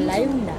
Live ಉಂಡಾ?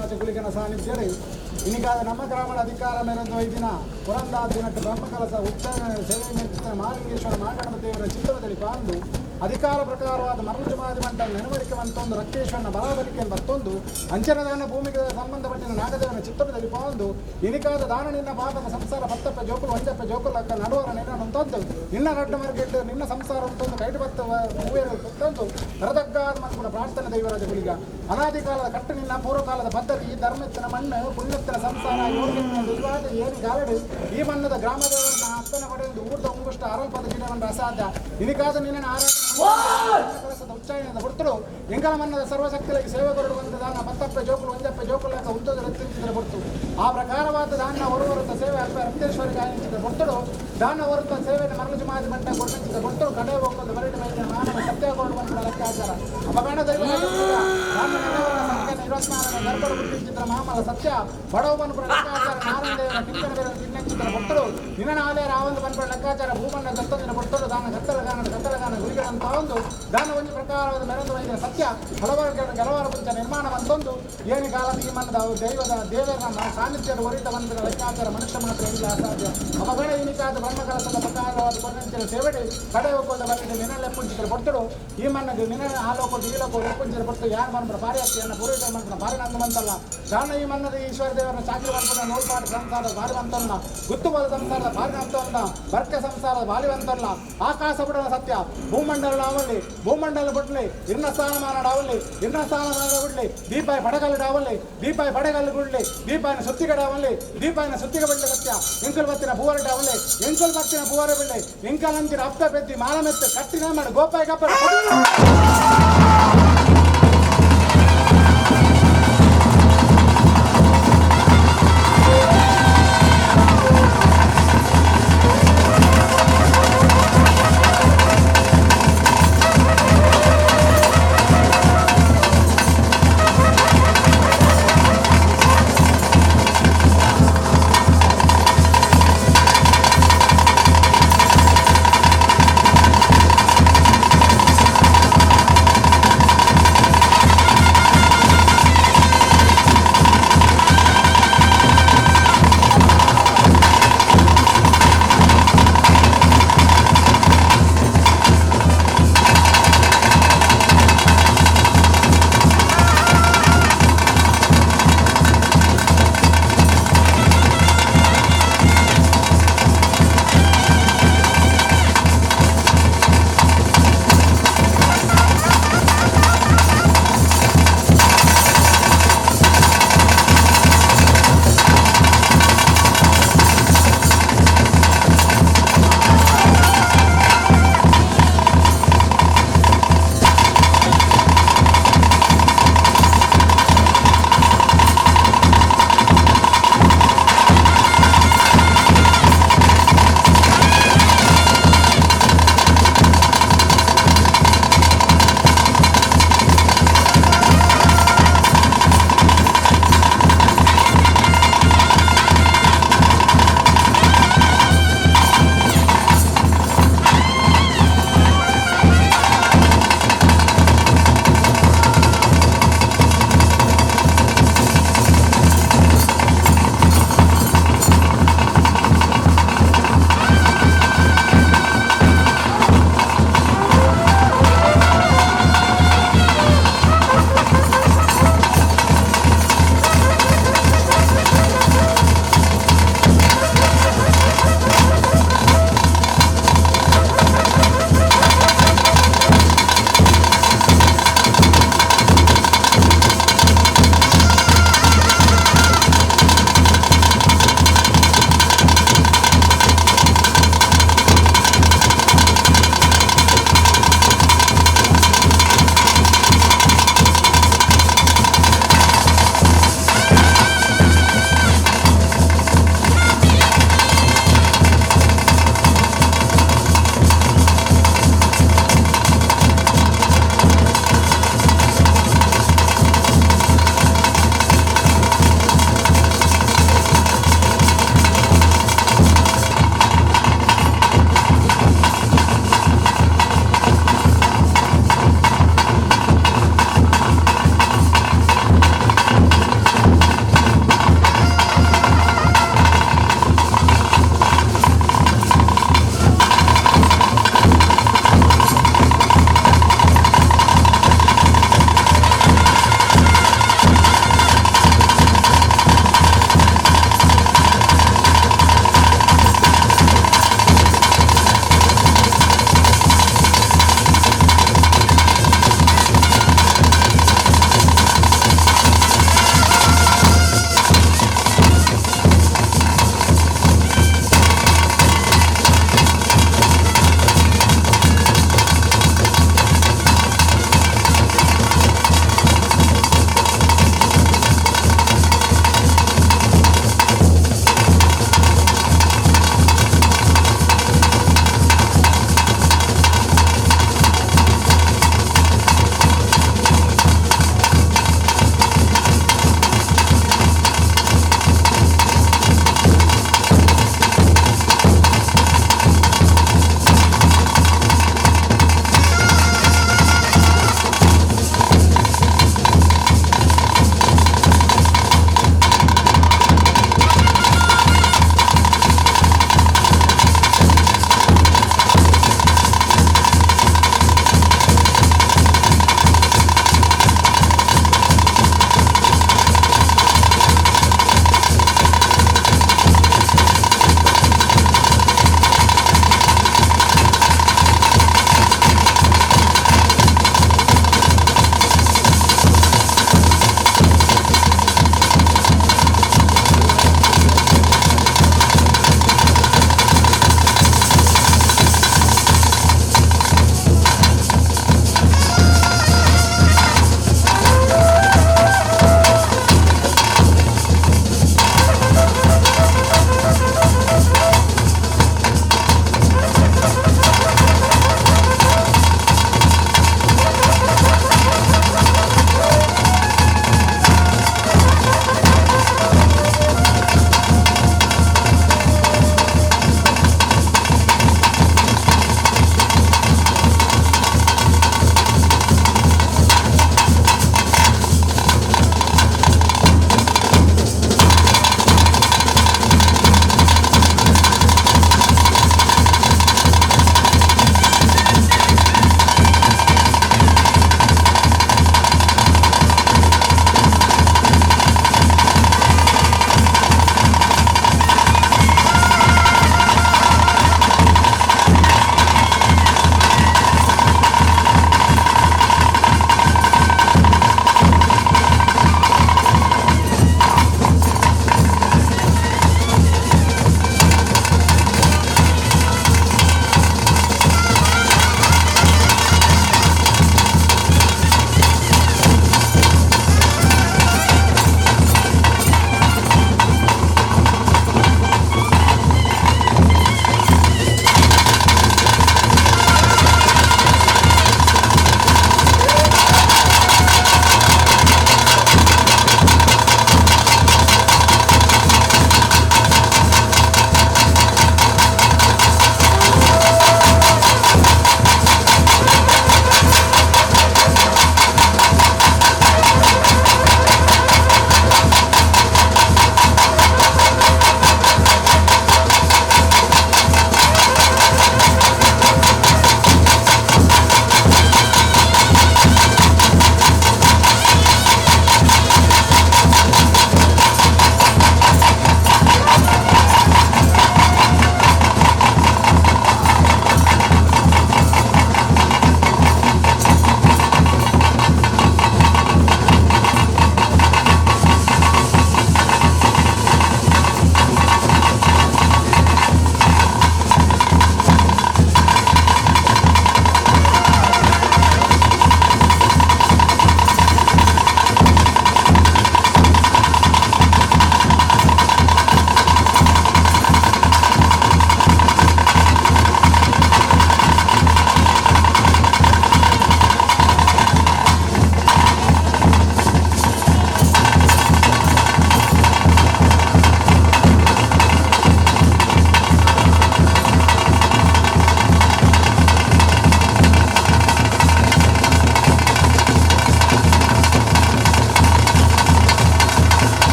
ದೈವರಾಜ ಗುಳಿಗನ ಸಾನ್ನಿಧ್ಯಡ್ ಇನಿಕಾದ ನಮ್ಮ ಗ್ರಾಮದ ಅಧಿಕಾರ ಮೇರೆಂದು ವೈದಿನ ಪುರಂದಾದಿನಟ್ಟು ಬ್ರಹ್ಮಕಲಸ ಉಚ್ಚ ಸೇವೆ ಮೆಚ್ಚಿದ ಮಹಾಲಿಂಗೇಶ್ವರ ಮಹಾಗಣಪತಿ ದೇವರ ಚಿತ್ರದಲ್ಲಿ ಪಾಂದು ಅಧಿಕಾರ ಪ್ರಕಾರವಾದ ಮರಳು ಮಂಟಲ ನೆನವರಿಕೆ ಮಂತೊಂದು ರಕ್ತೇಶ್ವರನ ಬರಾಬರಿಕೆ ಬತ್ತೊಂದು ಅಂಚನದಾನ ಭೂಮಿಗೆ ಸಂಬಂಧಪಟ್ಟಿನ ನಾಗದೇವನ ಚಿತ್ರದಲ್ಲಿ ಪಾಂದು ಇನಿಕಾದ ದಾನ ನಿನ್ನ ಪಾಪದ ಸಂಸಾರ ಪತ್ತಪ್ಪ ಜೋಕುಲು ಒಂಜಪ್ಪ ಜೋಕುಲು ಅಕ್ಕ ನಡುವರ ನಿನ್ನ ಅಂತಂದು ನಿನ್ನ ರಡ್ಡ ಮರ್ಗೆಟ್ಟು ನಿನ್ನ ಸಂಸಾರ ಅಂತಂದು ಕೈಟು ಬತ್ತ ಹೂವೇರು ತಂದು ತರದಗ್ಗಾದ ಮನ್ಕುಡ ಪ್ರಾರ್ಥನೆ ದೈವರಾಜ ಗುಳಿಗ. ಅನಾದಿ ಕಾಲದ ಕಟ್ಟು ನಿನ್ನ ಪೂರ್ವಕಾಲದ ಪದ್ಧತಿ ಈ ಧರ್ಮತ್ತಿನ ಮಣ್ಣು ಪುಣ್ಯತ್ತಿನ ಸಂಸಾರ ಯೋಗ್ಯತ್ತಿನ ದೈವಾದ ಏನು ಗಾಲಡು ಈ ಮಣ್ಣದ ಗ್ರಾಮದೇವರನ್ನ ಅತ್ತನ ಪಡೆದು ಊರ್ದ ಉಂಗುಷ್ಟ ಅರಲ್ಪದ ಗಿಡವನ್ನು ಅಸಾಧ್ಯ. ಇನಿಕಾದ ನಿನ್ನ ಆರಾಧನೆ ಕಲಸದ ಉಚ್ಚಾರಣೆಯಿಂದ ಹೊರತರು ಎಂಗಲ ಮನ್ನದ ಸರ್ವಶಕ್ತಿಗಳಿಗೆ ಸೇವೆ ಕೊರಡುವಂತ ದಾನ ಪತ್ತಪ್ಪ ಜೋಕುಲು ಒಂಜಪ್ಪ ಜೋಕುಲಕ ಉಂತದ ರಕ್ತಿಂಚಿದ ಹೊರತು ಆ ಪ್ರಕಾರವಾದ ದಾನ ಹೊರವರುತ್ತ ಸೇವೆ ಅಲ್ಪ ರಕ್ತೇಶ್ವರಿ ಗಾಯನಿಸಿದ ಹೊರತರು ದಾನ ಹೊರತ ಸೇವೆಯನ್ನು ಮರಳು ಜಮಾಜಿ ಮಂಟ ಕೊಡ್ತಿದ್ದ ಹೊರತರು ಕಡೆ ಹೋಗೋದು ಬರಡಿ ಮೈದಿನ ಮಾನವ ಸತ್ಯ ಕೊಡುವಂತ ಲೆಕ್ಕಾಚಾರ ಅಪಗಾಣ ದೈವ 24 ಗರ್ಭದ ಹುಟ್ಟಿಂಚಿದ್ರ ಮಾಮಲ ಸತ್ಯ ಬಡವ ಬನ್ಪುರ ಲೆಕ್ಕಾಚಾರ ನಾರಾಯಣ ದೇವರ ಕಿಂಕಣ ಬೇರೆ ತಿನ್ನಂಚಿದ್ರ ಭಕ್ತರು ನಿನ್ನ ಆಲಯ ರಾವಂದು ಬನ್ಪುರ ಲೆಕ್ಕಾಚಾರ ಭೂಮಣ್ಣ ದತ್ತಂದಿನ ಭಕ್ತರು ದಾನ ಕತ್ತಲಗಾನ ಕತ್ತಲಗಾನ ಗುರಿಗಳಂತ ಒಂದು ದಾನ ಒಂದು ಪ್ರಕಾರವಾದ ಮೆರೆದು ವೈದ್ಯ ಸತ್ಯ ಹಲವಾರು ಕೆಲವಾರು ಮುಂಚೆ ನಿರ್ಮಾಣ ಬಂತೊಂದು ಏನು ಕಾಲದ ಈ ಮನ್ನದ ದೈವದ ದೇವರ ಸಾನ್ನಿಧ್ಯದ ಒರಿತ ಬಂದ ಲೆಕ್ಕಾಚಾರ ಮನುಷ್ಯ ಮಾತ್ರ ಇಲ್ಲ ಅಸಾಧ್ಯ. ಅಪಗಣ ಇನಿಕಾದ ಬ್ರಹ್ಮಕಲಸದ ಪ್ರಕಾರವಾದ ಕೊರಂಚಿನ ಸೇವಡಿ ಕಡೆ ಹೋಗೋದ ಬಂದಿದ್ದ ನಿನ್ನ ಲೆಪ್ಪುಂಚಿತರ ಭಕ್ತರು ಈ ಮನ್ನಗೆ ನಿನ್ನ ಆಲೋಕ ಈ ಲೋಕ ಲೆಪ್ಪುಂಚಿನ ಭಕ್ತರು ಯಾರು ಬಂದ್ರ ಪಾರಿಯಾಪ್ತಿಯನ್ನು ಪೂರೈತ ಮಂತ್ರ ಬಾರಿ ನಂದು ಮಂತಲ್ಲ ದಾನ ಈ ಮನ್ನದ ಈಶ್ವರ ದೇವರನ್ನ ಚಾಕ್ರಿ ಬಂದ ನೋಲ್ಪಾಟ ಸಂಸಾರದ ಬಾರಿ ಬಂತಲ್ಲ ಗುತ್ತುಬಲ ಸಂಸಾರದ ಬಾರಿ ಅಂತಲ್ಲ ಬರ್ಕೆ ಸಂಸಾರದ ಬಾರಿ ಬಂತಲ್ಲ ಆಕಾಶ ಬಿಡಲ ಸತ್ಯ ಭೂಮಂಡಲ ಅವಲ್ಲಿ ಭೂಮಂಡಲ ಬಿಡ್ಲಿ ಇರ್ನ ಸ್ಥಾನಮಾನ ಡಾವಲ್ಲಿ ಇರ್ನ ಸ್ಥಾನಮಾನ ಬಿಡ್ಲಿ ದೀಪಾಯ ಪಡಗಲ್ಲು ಡಾವಲ್ಲಿ ದೀಪಾಯ ಪಡಗಲ್ಲು ಗುಡ್ಲಿ ದೀಪಾಯನ ಸುತ್ತಿಗೆ ಡಾವಲ್ಲಿ ದೀಪಾಯನ ಸುತ್ತಿಗೆ ಬಿಡ್ಲಿ ಸತ್ಯ ಎಂಕಲ್ ಬತ್ತಿನ ಪೂವರ ಡಾವಲ್ಲಿ ಎಂಕಲ್ ಬತ್ತಿನ ಪೂವರ ಬಿಡ್ಲಿ ಎಂಕಲಂಚಿನ ಅಪ್ಪ ಬೆದ್ದಿ ಮಾಲಮೆತ್ತು ಕಟ್ಟಿನ ಮಾಡು ಗೋಪಾಯ ಕಪ್ಪ.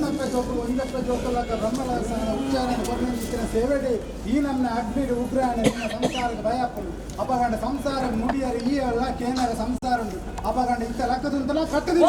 ಎನ್ನಪ್ಪ ಜೋಕುಲು ಒಂಜಪ್ಪ ಜೋಕುಲಕ ಬ್ರಹ್ಮಲಸ ಉಚ್ಚಾರಣೆ ಕೊರ್ನಿತ್ತಿನ ಸೇವೆಡೆ ಈ ನಮ್ಮ ಅಗ್ನಿಡ್ ಉಗ್ರಾಣೆ ನಿನ್ನ ಸಂಸಾರಕ್ಕೆ ಭಯ ಅಪ್ಪುಂಡು ಅಪಗಂಡ ಸಂಸಾರ ಮುಡಿಯರ ಈ ಅಲ್ಲ ಕೇನರ ಸಂಸಾರ ಉಂಡು ಅಪಗಂಡ ಇತ್ತ ಲಕ್ಕದುಂತಲ ಕಟ್ಟದಿ.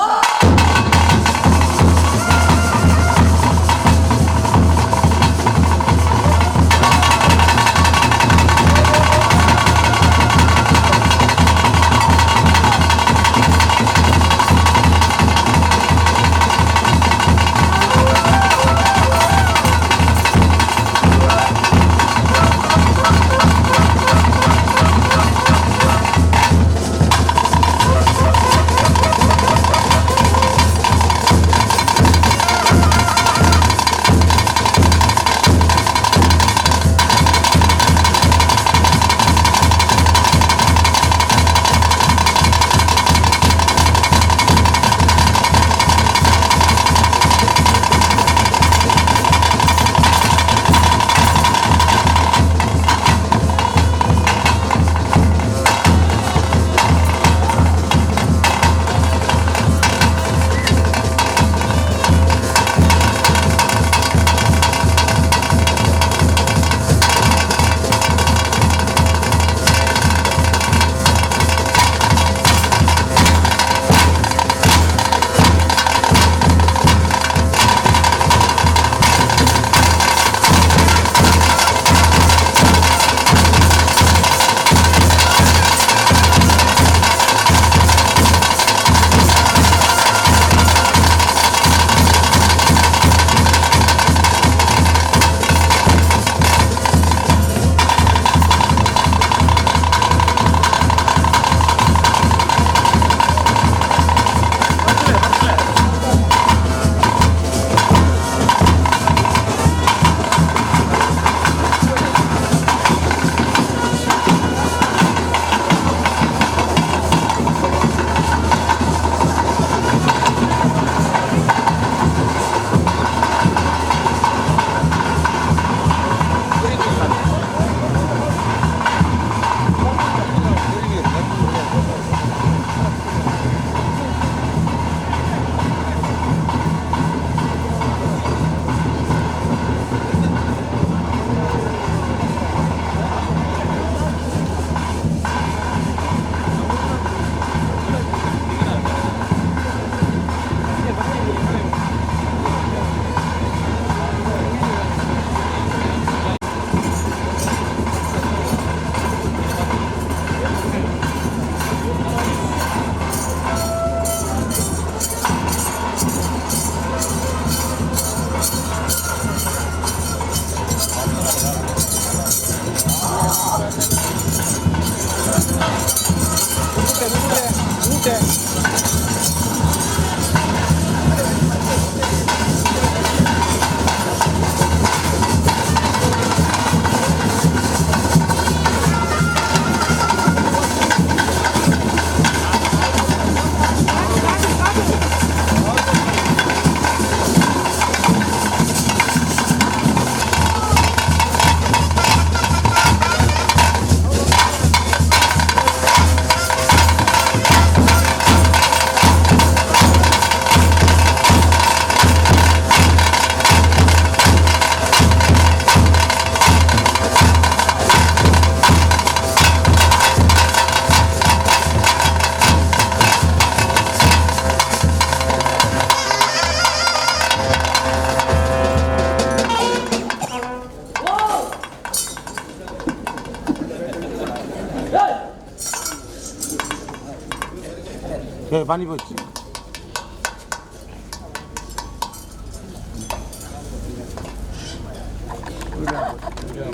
পানি পড়ছে।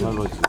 ভালো হচ্ছে।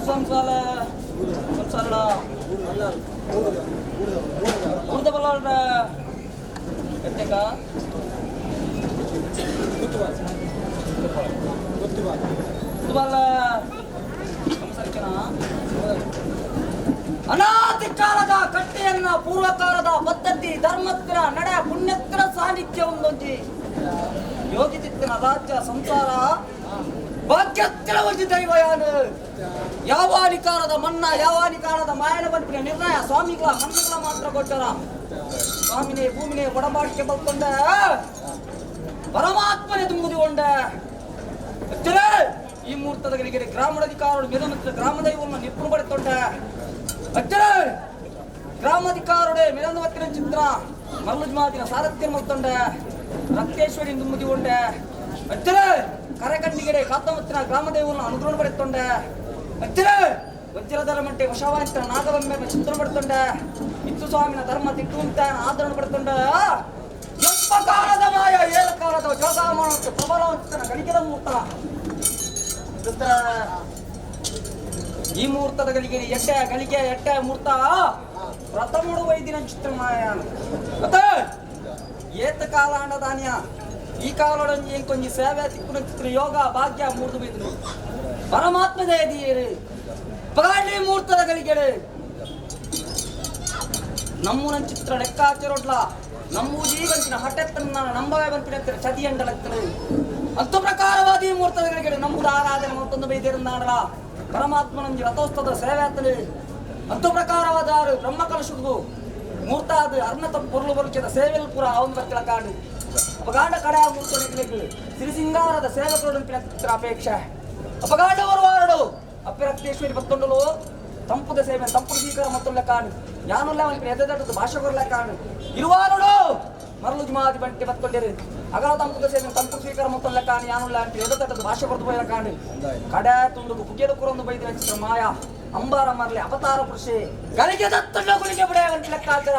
ಸಂಸಾರ ಸಂಸಾರ ಉರ್ದ ಬಲ್ಲಾಳ್ರ ಎತ್ತೇಕ ಗುತ್ತುಬಾಲ ಸಂಸಾರಕ್ಕನ ಅನಾದಿ ಕಾಲದ ಕಟ್ಟೆಯನ್ನ ಪೂರ್ವಕಾಲದ ಪದ್ಧತಿ ಧರ್ಮತ್ರ ನಡೆ ಪುಣ್ಯತ್ರ ಸಾನ್ನಿಧ್ಯ ಒಂದೊಂಜಿ ಯೋಗಿತಿತ್ತಿನ ರಾಜ್ಯ ಸಂಸಾರ ಭಾಗ್ಯತ್ರ ಒಂಜಿ ದೈವಯಾನ ಯಾವಾನಿಕಾರದ ಮನ್ನ ಯಾವಾನಿಕಾರದ ಮಾಯನ ಬಂಪಿನ ನಿರ್ಣಯ ಸ್ವಾಮಿಗಳ ಮನ್ನಗಳ ಮಾತ್ರ ಗೋಚರ. ಸ್ವಾಮಿನೇ ಭೂಮಿನೇ ಒಡಂಬಾಡಿಕೆ ಬಲ್ಕೊಂಡ ಪರಮಾತ್ಮನೇ ತುಂಬುದಿಕೊಂಡ ಅಚ್ಚರೇ ಈ ಮುಹೂರ್ತದ ಗಳಿಗೆ ಗ್ರಾಮಾಧಿಕಾರರು ಮೆರಮತ್ರ ಗ್ರಾಮದೈವವನ್ನು ನಿಪುಣ ಪಡೆತೊಂಡ ಅಚ್ಚರೇ ಗ್ರಾಮಾಧಿಕಾರುಡೆ ಮೆರಂದವತ್ತಿನ ಚಿತ್ರ ಮಲ್ಲುಜ್ಮಾದಿನ ಸಾರಥ್ಯ ಮಲ್ತೊಂಡ ರಕ್ತೇಶ್ವರಿ ತುಂಬುದಿಕೊಂಡ ಅಚ್ಚರೇ ಕರೆಕಂಡಿಗೆಡೆ ಕಾತಮತ್ತಿನ ಗ್ರಾಮದೈವವನ್ನು ಅನುಗ್ರಹ ಪಡೆತೊಂಡ ಅಚ್ಚರೇ ವಜ್ರಧರ ಮಂಟೆ ವಶವಾನಿತ್ರ ನಾಗಬೊಮ್ಮೆನ ಚಿತ್ರ ಪಡೆತೊಂಡ ಇತ್ತು ಸ್ವಾಮಿನ ಧರ್ಮ ತಿಟ್ಟುವಂತ ಆದರಣೆ ಪಡೆತೊಂಡ ಎಪ್ಪ ಕಾಲದ ಮಾಯ ಏಳು ಕಾಲದ ಜೋಗಾಮಾನ ಪ್ರಬಲವಂತನ ಗಣಿಕದ ಮುಹೂರ್ತ ದಸ್ತರ ಈ ಮುಹೂರ್ತದ ಗಳಿಗೆ ಎಟ್ಟೆ ಗಳಿಗೆ ಎಟ್ಟೆ ಮುಹೂರ್ತ ಪ್ರಥಮಡು ವೈದಿನ ಚಿತ್ರ ಮಾಯ ಅತ್ತ ಏತ ಕಾಲ ಅಂಡದಾನ್ಯ ಈ ಕಾಲೊಡಂಜಿ ಎಂಕೊಂಜಿ ಸೇವೆ ತಿಕ್ಕುನ ಚಿತ್ರ ಯೋಗ ಭಾಗ್ಯ ಮೂರ್ದು ಬೈದನು ಪರಮಾತ್ಮ ದಯದೀಯರು ಪಗಾಡಿ ಮುಹೂರ್ತದ ಗಳಿಗೆಡು ನಮ್ಮುನ ಚಿತ್ರ ಲೆಕ್ಕಾಚಾರೊಡ್ಲ ನಮ್ಮು ಜೀವಂತಿನ ಹಠೆತ್ತನ್ನ ನಂಬವೇ ಬಂತಿನ ಚದಿಯಂಡಲತ್ತನು ಅಂತು ಪ್ರಕಾರವಾದಿ ಮುಹೂರ್ತದ ಗಳಿಗೆ ನಮ್ಮದು ಆರಾಧನೆ ಮತ್ತೊಂದು ಬೈದಿರುನ್ನಾಡಲ ಪರಮಾತ್ಮನಂಜಿ ರಥೋತ್ಸವದ ಸೇವೆ ಆತನು ಅಂತು ಪ್ರಕಾರವಾದ ಆರು ಬ್ರಹ್ಮ ಕಲಶುಗು ಮೂರ್ತಾದ ಅರ್ಣತ ಪೊರ್ಲು ಬರುಚಿದ ಸೇವೆಲ್ ಪುರ ಅವನು ಬರ್ತಿಲ ಕಾಡು ಅಪಗಾಂಡ ಕಡ ಮೂರ್ತೊಳಿಗೆ ಸಿರಿಸಿಂಗಾರದ ಸೇವಕರು ಅಪೇಕ್ಷೆ ಅಪಗಾಂಡ ವಾರಡು ಅಪ್ಪಿರಕ್ತೇಶ್ವರಿ ಬತ್ತೊಂಡಲು ತಂಪುದ ಸೇವೆ ತಂಪು ಸ್ವೀಕಾರ ಮತ್ತೊಳ್ಳೆ ಕಾಡು ಯಾನುಲ್ಲ ಅವನಿಗೆ ಎದೆದಟ್ಟದ್ದು ಭಾಷೆ ಕೊರ್ಲೆ ಕಾಡು ಇರುವಾರುಡು ಮರಳು ಜುಮಾದಿ ಬಂಟಿ ಬತ್ತೊಂಡಿರು ಅಗಲ ತಂಪುದ ಸೇವೆ ತಂಪು ಸ್ವೀಕಾರ ಮತ್ತೊಳ್ಳೆ ಕಾಣು ಯಾನುಲ್ಲ ಅಂತ ಎದೆದಟ್ಟದ್ದು ಭಾಷೆ ಕೊರದು ಪೋಯಲ ಕಾಡು ಕಡೆ ತುಂಡುಗು ಪುಗೆಡು ಕುರೊಂದು ಬೈದಿನ ಚಿತ್ರ ಮಾಯ ಅಂಬಾರ ಮರಲಿ ಅವತಾರ ಪುರುಷೆ ಗಲಿಗೆ ದತ್ತಂಡ ಗುಳಿಗೆ ಬಿಡೆ ಅಂತ ಲೆಕ್ಕಾಚಾರ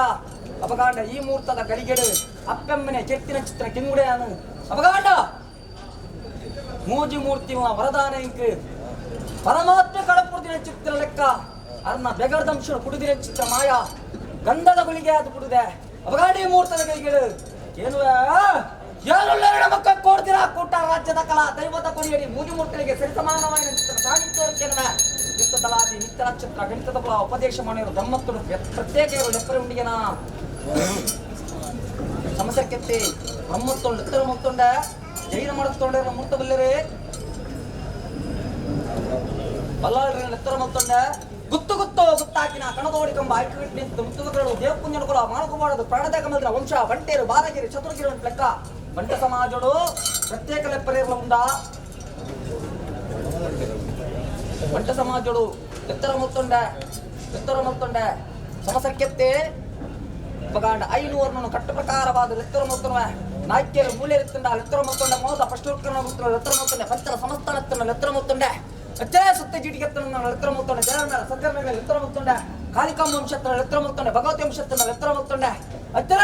ಅಪಗಾಂಡ ಈ ಮುಹೂರ್ತದ ಗಲಿಗೆಡು ಅಪ್ಪೆಮ್ಮನೆ ಕೆತ್ತಿನ ಚಿತ್ರ ಕಿಂಗುಡೆಯಾನು ಅಪಗಾಂಡ ಮೂಜಿ ಮೂರ್ತಿ ವರದಾನ ಇಂಕ್ ಪರಮಾತ್ಮ ಕಳಪುರ್ದಿನ ಚಿತ್ರ ಲೆಕ್ಕ ಅರ್ನ ಬೆಗರ್ದಂಶ ಕುಡಿದಿನ ಚಿತ್ರ ಮಾಯ ಗಂಧದ ಗುಳಿಗೆ ಅದು ಕುಡಿದೆ ಅಪಗಾಡಿ ಮುಹೂರ್ತದ ಕೈಗಳು ಏನು ಏನುಳ್ಳ ಮಕ್ಕ ಕೋಡ್ದಿರ ಕೂಟ ರಾಜ್ಯದ ಕಲಾ ದೈವದ ಕೊಡಿಯಡಿ ಮೂಜಿ ಮೂರ್ತಿಗಳಿಗೆ ಸರಿಸಮಾನವಾದ ಚಿತ್ರ ಸಾಹಿತ್ಯೋಕ್ಕೆನವ ನಿತ್ಯ ದಲಾದಿ ನಿತ್ಯ ನಕ್ಷತ್ರ ಗಣಿತದ ಬಲ ಉಪದೇಶ ಮಾಡಿರೋ ದಮ್ಮತ್ತುಡು ಪ್ರತ್ಯೇಕ ಲೆಪ್ಪರೆ ಉಂಡಿಗೆನಾ ಸಮಸ್ಯೆಕ್ಕೆತ್ತಿ ಬ್ರಹ್ಮತ್ತೊಂಡು ಎತ್ತರ ಮುತ್ತೊಂಡ ಜೈನ ಮಾಡತ್ತೊಂಡ ಮೂರ್ತ ಬಲ್ಲರೆ ಬಲ್ಲಾಳರ ಎತ್ತರ ಮತ್ತೊಂಡ ಗುತ್ತು ಗುತ್ತು ಗುತ್ತಾಕಿನ ಕಣದೋಡಿ ಕಂಬ ಆಯ್ಕೆ ನಿಂತು ಮುತ್ತುಗಳು ದೇವಪುಂಜನ ಕುಲ ಮಾಣಕುಮಾರದು ಪ್ರಾಣದ ಕಮಲ್ರ ವಂಶ ಬಂಟೇರು ಬಾಲಗಿರಿ ಚತುರ್ಗಿರಿ ಲೆಕ್ಕ ಬಂಟ ಸಮಾಜಡು ಪ್ರತ್ಯೇಕ ಲೆಪ್ಪರೇರ್ಲ ಉಂಡ ಬಂಟ ಸಮಾಜಡು ಎತ್ತರ ಮುತ್ತೊಂಡ ಎತ್ತರ ಮುತ್ತೊಂಡ ಸಮಸಕ್ಕೆತ್ತೆ ಬಗಾಂಡ 500 ಕಟ್ಟು ಪ್ರಕಾರವಾದ ಲೆತ್ತರ ಮುತ್ತುವ ನಾಯ್ಕೆಯರು ಮೂಲೆ ಎತ್ತುಂಡ ಲೆತ್ತರ ಮುತ್ತುಂಡ ಮೋದ ಪಷ್ಟೂರ್ಕರಣ ಮುತ್ತುಂಡ ಲೆತ್ತರ ಮುತ್ತುಂಡ ಪಂಚರ ಸಮಸ್ತಾನ ಎತ್ತುಂಡ ಲೆತ್ತರ ಮುತ್ತುಂಡ ಅಚ್ಚೇ ಸುತ್ತ ಜೀಟಿಗೆ ಎತ್ತುಂಡ ಲೆತ್ತರ ಮುತ್ತುಂಡ ಜನ ಸತ್ಯರ ಲೆತ್ತರ ಮುತ್ತುಂಡ ಕಾಳಿಕಾಂಬ ವಂಶತ್ರ ಲೆತ್ತರ ಮುತ್ತುಂಡ ಭಗವತಿ ವಂಶತ್ರ ಲೆತ್ತರ ಮುತ್ತುಂಡ ಅಚ್ಚೇ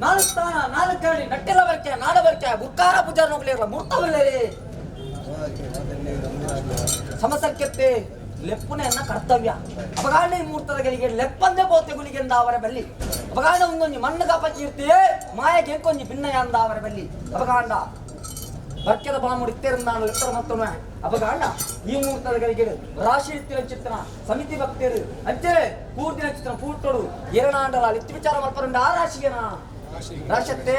ನಾಲ್ಕು ಸ್ಥಾನ ನಾಲ್ಕು ಕರಣಿ ನಟ್ಟಿಲ ಬರ್ಕೆ ನಾಡ ಬರ್ಕೆ ಗುರ್ಕಾರ ಪೂಜಾರ ಮೂರ್ತವಲ್ಲೇ ಸಮಸಕ್ಕೆತ್ತೆ ಲೆಪ್ಪುನೆ ಅನ್ನ ಕರ್ತವ್ಯ ಅಪಗಾಂಡ ಈ ಮುಹೂರ್ತದ ಗಳಿಗೆ ಲೆಪ್ಪಂದೆ ಪೋತೆ ಗುಲಿಗೆಂದ ಅವರ ಬಲ್ಲಿ ಅಪಗಾಂಡ ಒಂದೊಂಜಿ ಮಣ್ಣು ಕಾಪಕೀರ್ತಿ ಮಾಯಕ್ಕೆ ಎಂಕೊಂಜಿ ಭಿನ್ನಯ ಅಂದ ಅವರ ಬಲ್ಲಿ ಅಪಗಾಂಡ ಬರ್ಕೆದ ಬಾಮುಡಿ ಇತ್ತೇರಂದಾನು ಎತ್ತರ ಮತ್ತೊಮ್ಮೆ ಅಪಗಾಂಡ ಈ ಮುಹೂರ್ತದ ಗಳಿಗೆ ರಾಶಿ ಇತ್ತಿನ ಚಿತ್ರಣ ಸಮಿತಿ ಭಕ್ತರು ಅಂಚೆ ಪೂರ್ತಿನ ಚಿತ್ರ ಪೂರ್ತೋಡು ಎರನಾಂಡಲ ಲಿತ್ತಿ ವಿಚಾರ ಮಲ್ಪರಂಡ ಆ ರಾಶಿಗೆನಾ ರಾಶತ್ತೆ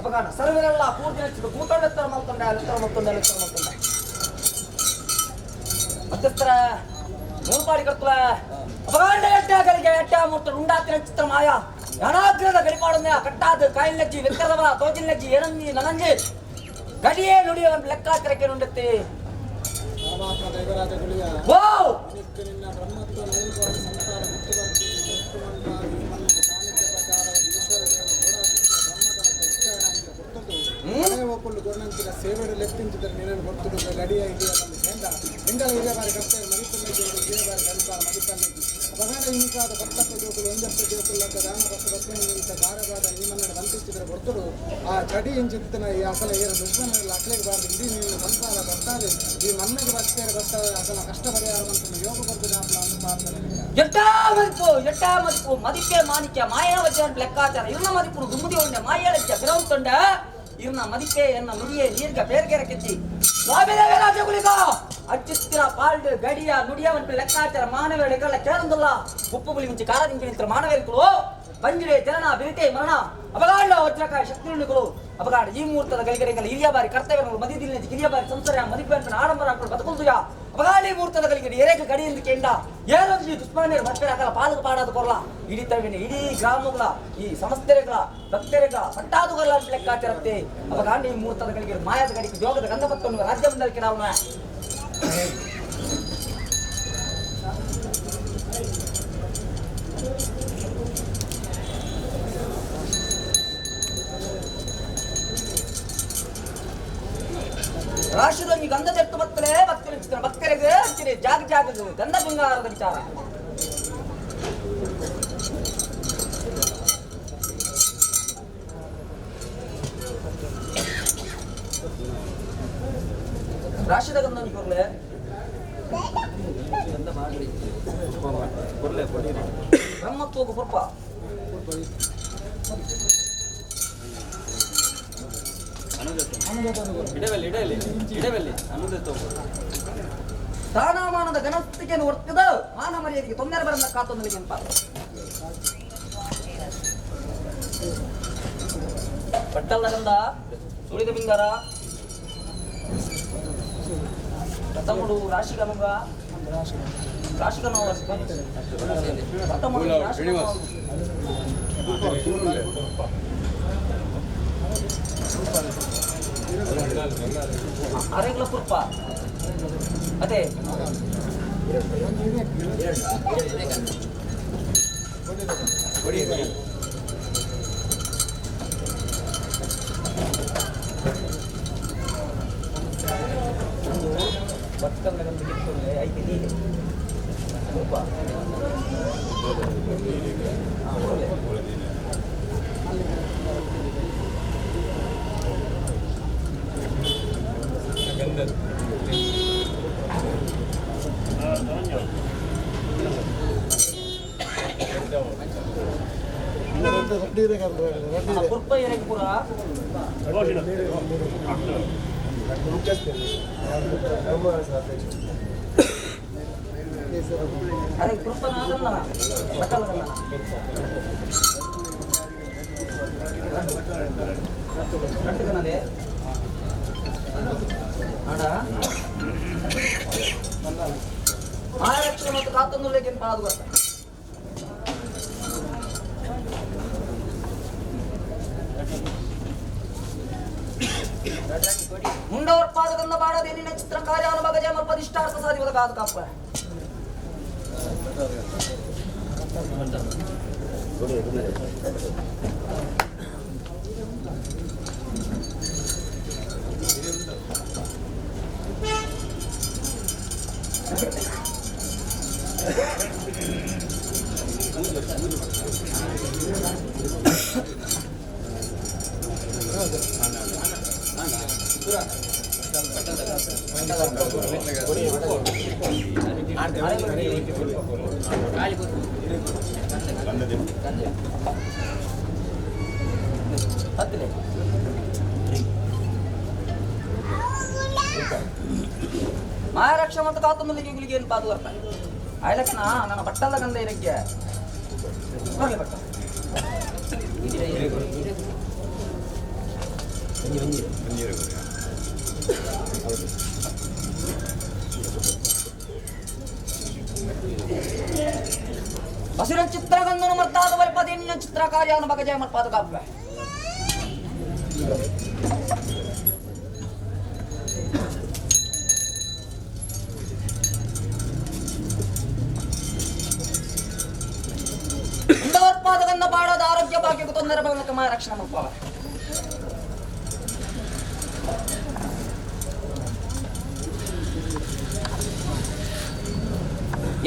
ಅಪಗಾಂಡ ಸರ್ವರೆಲ್ಲ ಪೂರ್ತಿನ ಚಿತ್ರ ಕೂತೊಂಡ ಎತ್ತರ ಮಲ್ತೊಂಡ ಎತ್ತರ ಮತ್ತೊಂಡ ಎತ್ತರ ಮತ್ತೊಂಡ ಮಧ್ಯಸ್ಥರ ಮೂರ್ಪಾಡಿ ಕರ್ತುಲ ಅಪಗಾಂಡ ಎಟ್ಟ ಗಳಿಗೆ ಎಟ್ಟ ಮೂರ್ತ ಉಂಡಾತಿನ ಚಿತ್ರ ಮಾಯ ಅನಾಗ್ರದ ಗಡಿಪಾಡನ್ನ ಕಟ್ಟಾದ ಕಾಯಿಲೆಜ್ಜಿ ವ್ಯಕ್ತದವರ ತೋಜಿಲ್ಲಜ್ಜಿ ಏನಂಜಿ ನನಂಜಿ ಗಡಿಯೇ ನುಡಿಯವನ್ ಲೆಕ್ಕಾಚಾರಕ್ಕೆ ನುಂಡತ್ತೆ ಪರಮಾತ್ಮ ದೈವರಾಜ ಗುಳಿಯ ಓ ನಿಕ್ಕು ನಿನ್ನ ಬ್ರಹ್ಮತ್ವ ನೂಲು ಸಂಸಾರ ಗುಟ್ಟು ಬರ್ತೀನಿ ಸಾನ್ನಿಧ್ಯ ಪ್ರಕಾರ ಈಶ್ವರ ದೇವ ಬ್ರಹ್ಮದ ಉಚ್ಚಾರಣೆ ಗೊತ್ತುಂಟು ಒಕ್ಕುಂಡು ಗುರುನಂತಿನ ಸೇವೆಡು ಲೆಪ್ಪಿಂಚಿದರೆ ನಿನ್ನನ್ನು ಗೊತ್ತುಂಟು ಗಡಿಯ ಇದೆಯ ಬಂದು ಸೇಂದ ಎಂಗಲ ಇದೇ ಬಾರಿ ಕರ್ತವ್ಯ ಮರಿತು. ಜೀವದಾರ ಸಂಸಾರ ಮದಿಪಲ್ಲಿ ಅಪಗಾನ ಹಿಂಸಾದ ಪತ್ತಪ್ಪ ಜೋಕುಲು ಒಂಜಪ್ಪ ಜೋಕುಲಕ್ಕ ದಾನ ಪತ್ತ ಪತ್ನಿ ಕಾರ್ಯವಾದ ಈ ಮನ್ನಡ ಬಂತಿಚ್ಚಿದ್ರೆ ಕೊಡ್ತರು ಆ ಚಡಿ ಇಂಚಿತ್ತಿನ ಈ ಅಕಲ ಏರ ದುಶ್ಮನ ಅಕಲೆಗೆ ಬಾರ್ದು ಇಡೀ ನೀನು ಸಂಸಾರ ಬರ್ತಾರೆ ಈ ಮಣ್ಣಿಗೆ ಬರ್ತೇರೆ ಬರ್ತಾರೆ ಅಕಲ ಕಷ್ಟ ಪರಿಹಾರ ಅಂತ ಯೋಗ ಕೊಡ್ತದೆ ಅಂತ ಪ್ರಾರ್ಥನೆ. ಎಟ್ಟಾ ಮದಿಪು ಎಟ್ಟಾ ಮದಿಪು ಮದಿಪೆ ಮಾಣಿಕ್ಯ ಮಾಯಾವಜ ಲೆಕ್ಕಾಚಾರ ಇರ್ನ ಮದಿಪುಡು ದುಮ್ಮದಿ ಉಂಡೆ ಮಾಯಾಳಜ್ಜ ಬಿರವಂತೊಂಡ ಇರ್ನ ಮದಿಪೆ ಎನ್ನ ನುಡಿಯೇ ನೀರ್ಗ ಬೇರ್ಗೆರ ಕೆತ್ತಿ ಸ್ವಾಮಿದೇವರಾಜಗುಲಿಗ ಅಚ್ಚಿತ್ತಿರ ಪಾಲ್ಡು ಗಡಿಯ ನುಡಿಯ ಒಂದು ಲೆಕ್ಕಾಚಾರ ಮಾನವೇಳೆಗಲ್ಲ ಕೇಳಂದಲ್ಲ ಉಪ್ಪು ಗುಳಿ ಮುಂಚೆ ಕಾರದಿಂಚಿ ನಿಂತರ ಮಾನವೇರಿಕಳು ಬಂಜಿರೆ ಜನನ ಬಿರಿತೆ ಮರಣ ಅಪಗಾಂಡ ವಜ್ರಕಾಯ ಶಕ್ತಿನುಗಳು ಅಪಗಾಡ ಈ ಮುಹೂರ್ತದ ಗಳಿಗೆಗಳ ಹಿರಿಯ ಬಾರಿ ಕರ್ತವ್ಯ ಮದಿದಿಲ್ಲ ಕಿರಿಯ ಬಾರಿ ಸಂಸಾರ ಮದಿಪೆ ಆಡಂಬರ ಹಾಕೊಂಡು ಬದುಕುಂದುಯ ಅಪಗಾಳಿ ಮುಹೂರ್ತದ ಗಳಿಗೆ ಎರೆಗೆ ಗಡಿಯಿಂದ ಕೆಂಡ ಏರೊಂದು ದುಷ್ಮಾನ್ಯರು ಮತ್ತೆ ಹಾಕಲ್ಲ ಪಾಲಕ ಪಾಡಾದ ಕೊರಲ ಇಡೀ ತವಿನ ಇಡೀ ಗ್ರಾಮಗಳ ಈ ಸಂಸ್ಥೆಗಳ ಭಕ್ತರಿಗಳ ಪಟ್ಟಾದುಗಳ ಲೆಕ್ಕಾಚಾರತ್ತೆ ಅಪಗಾಂಡ ಈ ಮುಹೂರ್ತದ ಗಳಿಗೆ ಮಾಯದ ಗಡಿಗೆ ಜೋಗದ ಗಂಧಪತ್ತನ್ನು ರಾಜ್ಯ ಬಂದಕ್ಕೆ ನಾವು ರಾಷ್ಟ್ರದಲ್ಲಿ ಗಂಧ ಜಟ್ಟು ಬತ್ತಲೇ ಭಕ್ತರ ಚಿತ್ರ ಭಕ್ತರಿಗೆ ಹಚ್ಚಿರಿ ಜಾಗ ಜಾಗ ಗಂಧ ಬಂಗಾರದ ವಿಚಾರ. ರಾಷ್ಟ್ರದ ಗಂಧ ಕೊರ್ಲೆ ಬ್ರಹ್ಮತ್ವಕ್ಕೆ ಪುರ್ಪ ಸ್ಥಾನಮಾನದ ಘನಸ್ಥಿಕೆಯನ್ನು ಹೊರ್ತಿದ ಮಾನ ಮರ್ಯಾದೆಗೆ ತೊಂದರೆ ಬರಲ್ಲ ಕಾತೊಂದಲಿಗೆ ಅಂತ ಪಟ್ಟಲ್ಲ ಗಂಧ ಸುಳಿದ ಬಿಂಗಾರ ತಮ್ಮಡು ರಾಶಿಗನುಗ ರಾಶಿಗನು ತಮ್ಮಡು ರಾಶಿಗನು ಅರೆಗ್ಲ ಪುರ್ಪ ಅದೇ ಒಂದು ಬತ್ತಲ್ಲ ಕಿತ್ತೊಂದು ಐತೆ ನೀರು ಪುರ್ಪ ಪುರ್ಪ ಏರಕ್ಕೆ ಪೂರ ಅರೆ ಪುರ್ಪ ನಾದಲ್ಲ ಬತ್ತಲ್ಲ రెండు కనలే ಆಡ ಮಹಾಲಕ್ಷ್ಮಿ ಮತ್ತು ಕಾತಂದುಲೇಕೆ ಪಾದು ಗೊತ್ತ ಮುಂಡವರ್ ಪಾದಗಂಧ ಬಾಡದೇನಿನ ಚಿತ್ರ ಕಾರ್ಯಾನುಭಾಗ ಜಯಮಲ್ಪ ಇಷ್ಟಾರ್ಥ ಸಾಧಿವದ ಕಾದು ಕಾಪ ಮಹಾರಕ್ಷ ಮತ್ತು ಕಾತಂದುಲಿಗೆ ಇಗಳಿಗೆ ಏನು ಪಾದು ಬರ್ತಾನೆ ಆಯ್ಲಕ್ಕನ ನನ್ನ ಬಟ್ಟಲ್ಲ ಗಂಧ ಏನಕ್ಕೆ ಬರ್ಲಿ ಬಟ್ಟ ಹಸಿರ ಚಿತ್ರಗಂಧನು ಮರ್ತಾದ ಬಲ್ಪದಿನ್ನ ಚಿತ್ರಕಾರ್ಯಾನು ಬಗಜಯ ಮರ್ಪಾದ ಕಾಪ್ವೆ ಇಂದವರ್ಪಾದಗಂಧ ಬಾಡೋದ ಆರೋಗ್ಯ ಭಾಗ್ಯಕ್ಕೆ ತೊಂದರೆ ಬರಲಿಕ್ಕೆ ಮಾ ರಕ್ಷಣೆ ಮಲ್ಪವ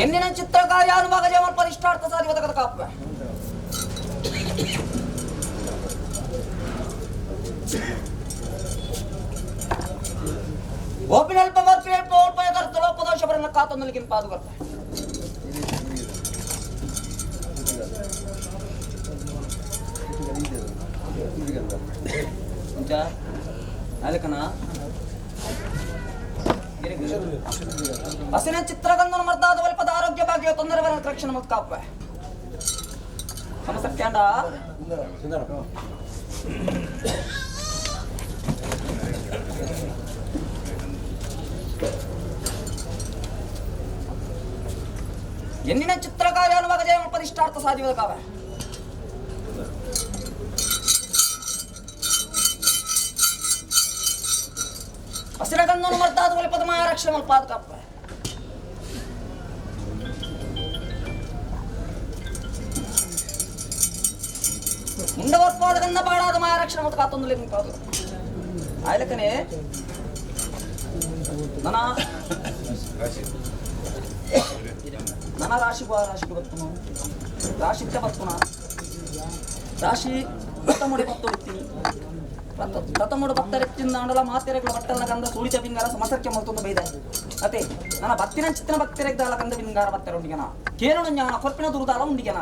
ಎನ್ನಿನ ಚಿತ್ರಕಾರ್ಯಾನುಭಾಗ ಜಯಮಲ್ಪ ಇಷ್ಟಾರ್ಥ ಸಾಧಿವದ ಕಾಪ ಓಪಿನಲ್ಪ ಮರ್ಪಿನಲ್ಪ ಓಲ್ಪಯ ತರ್ತಲೋಪದೋಷವರನ್ನ ಕಾತೊಂದಲಿಗಿನ ಪಾದುಗರ್ತ ಹಸಿನ ಚಿತ್ರಗಂಧನ ಮರ್ದಾದ ವಲ್ಪದ ಆರೋಗ್ಯ ಭಾಗ್ಯ ತೊಂದರೆ ಬರ ರಕ್ಷಣೆ ಮತ್ತು ಕಾಪ ಸಮಸಕ್ಯಾಂಡ ಎನ್ನಿನ ಚಿತ್ರಕಾರ್ಯಾನುವಾಗ ಜಯ ಪರಿಷ್ಠಾರ್ಥ ಸಾಧ್ಯವಾದ ಕಾವ ಹಸಿರಗಂಧನ ಮರ್ದಾದ ವಲ್ಪದ ಮಾಯ ರಕ್ಷಣೆ ಮಲ್ಪಾದ ಕಾಪ ಮುಂಡವರ್ಪಾದ ಗಂಧ ಪಾಡಾದ ಮಾಯ ರಕ್ಷಣೆ ಮತ್ತು ಕಾತೊಂದು ಕಾದು ಆಯ್ಲಕ್ಕನೆ ನನ್ನ ನನ್ನ ರಾಶಿ ರಾಶಿ ಬರ್ತನು ರಾಶಿ ಬರ್ತುನ ರಾಶಿ ರಥ ಮುಡಿ ಪತ್ತು ಇರ್ತೀನಿ ರಥ ಮುಡು ಭಕ್ತರೆಚ್ಚಿಂದ ಅಂಡಲ ಮಾತೆರೆಗಳ ಬಟ್ಟಲ ಕಂದ ಸೂಳಿತ ಬಿಂಗಾರ ಸಮಸರ್ಕೆ ಮಲ್ತೊಂದು ಬೈದ ಅತೆ ನನ್ನ ಭಕ್ತಿನ ಚಿತ್ತಿನ ಭಕ್ತರೆಗ್ದಾಲ ಕಂದ ಬಿಂಗಾರ ಭಕ್ತರ ಉಂಡಿಗೆನ ಕೇರಣ ಜ್ಞಾನ ಕೊರ್ಪಿನ ದುರುದಾಲ ಉಂಡಿಗೆನ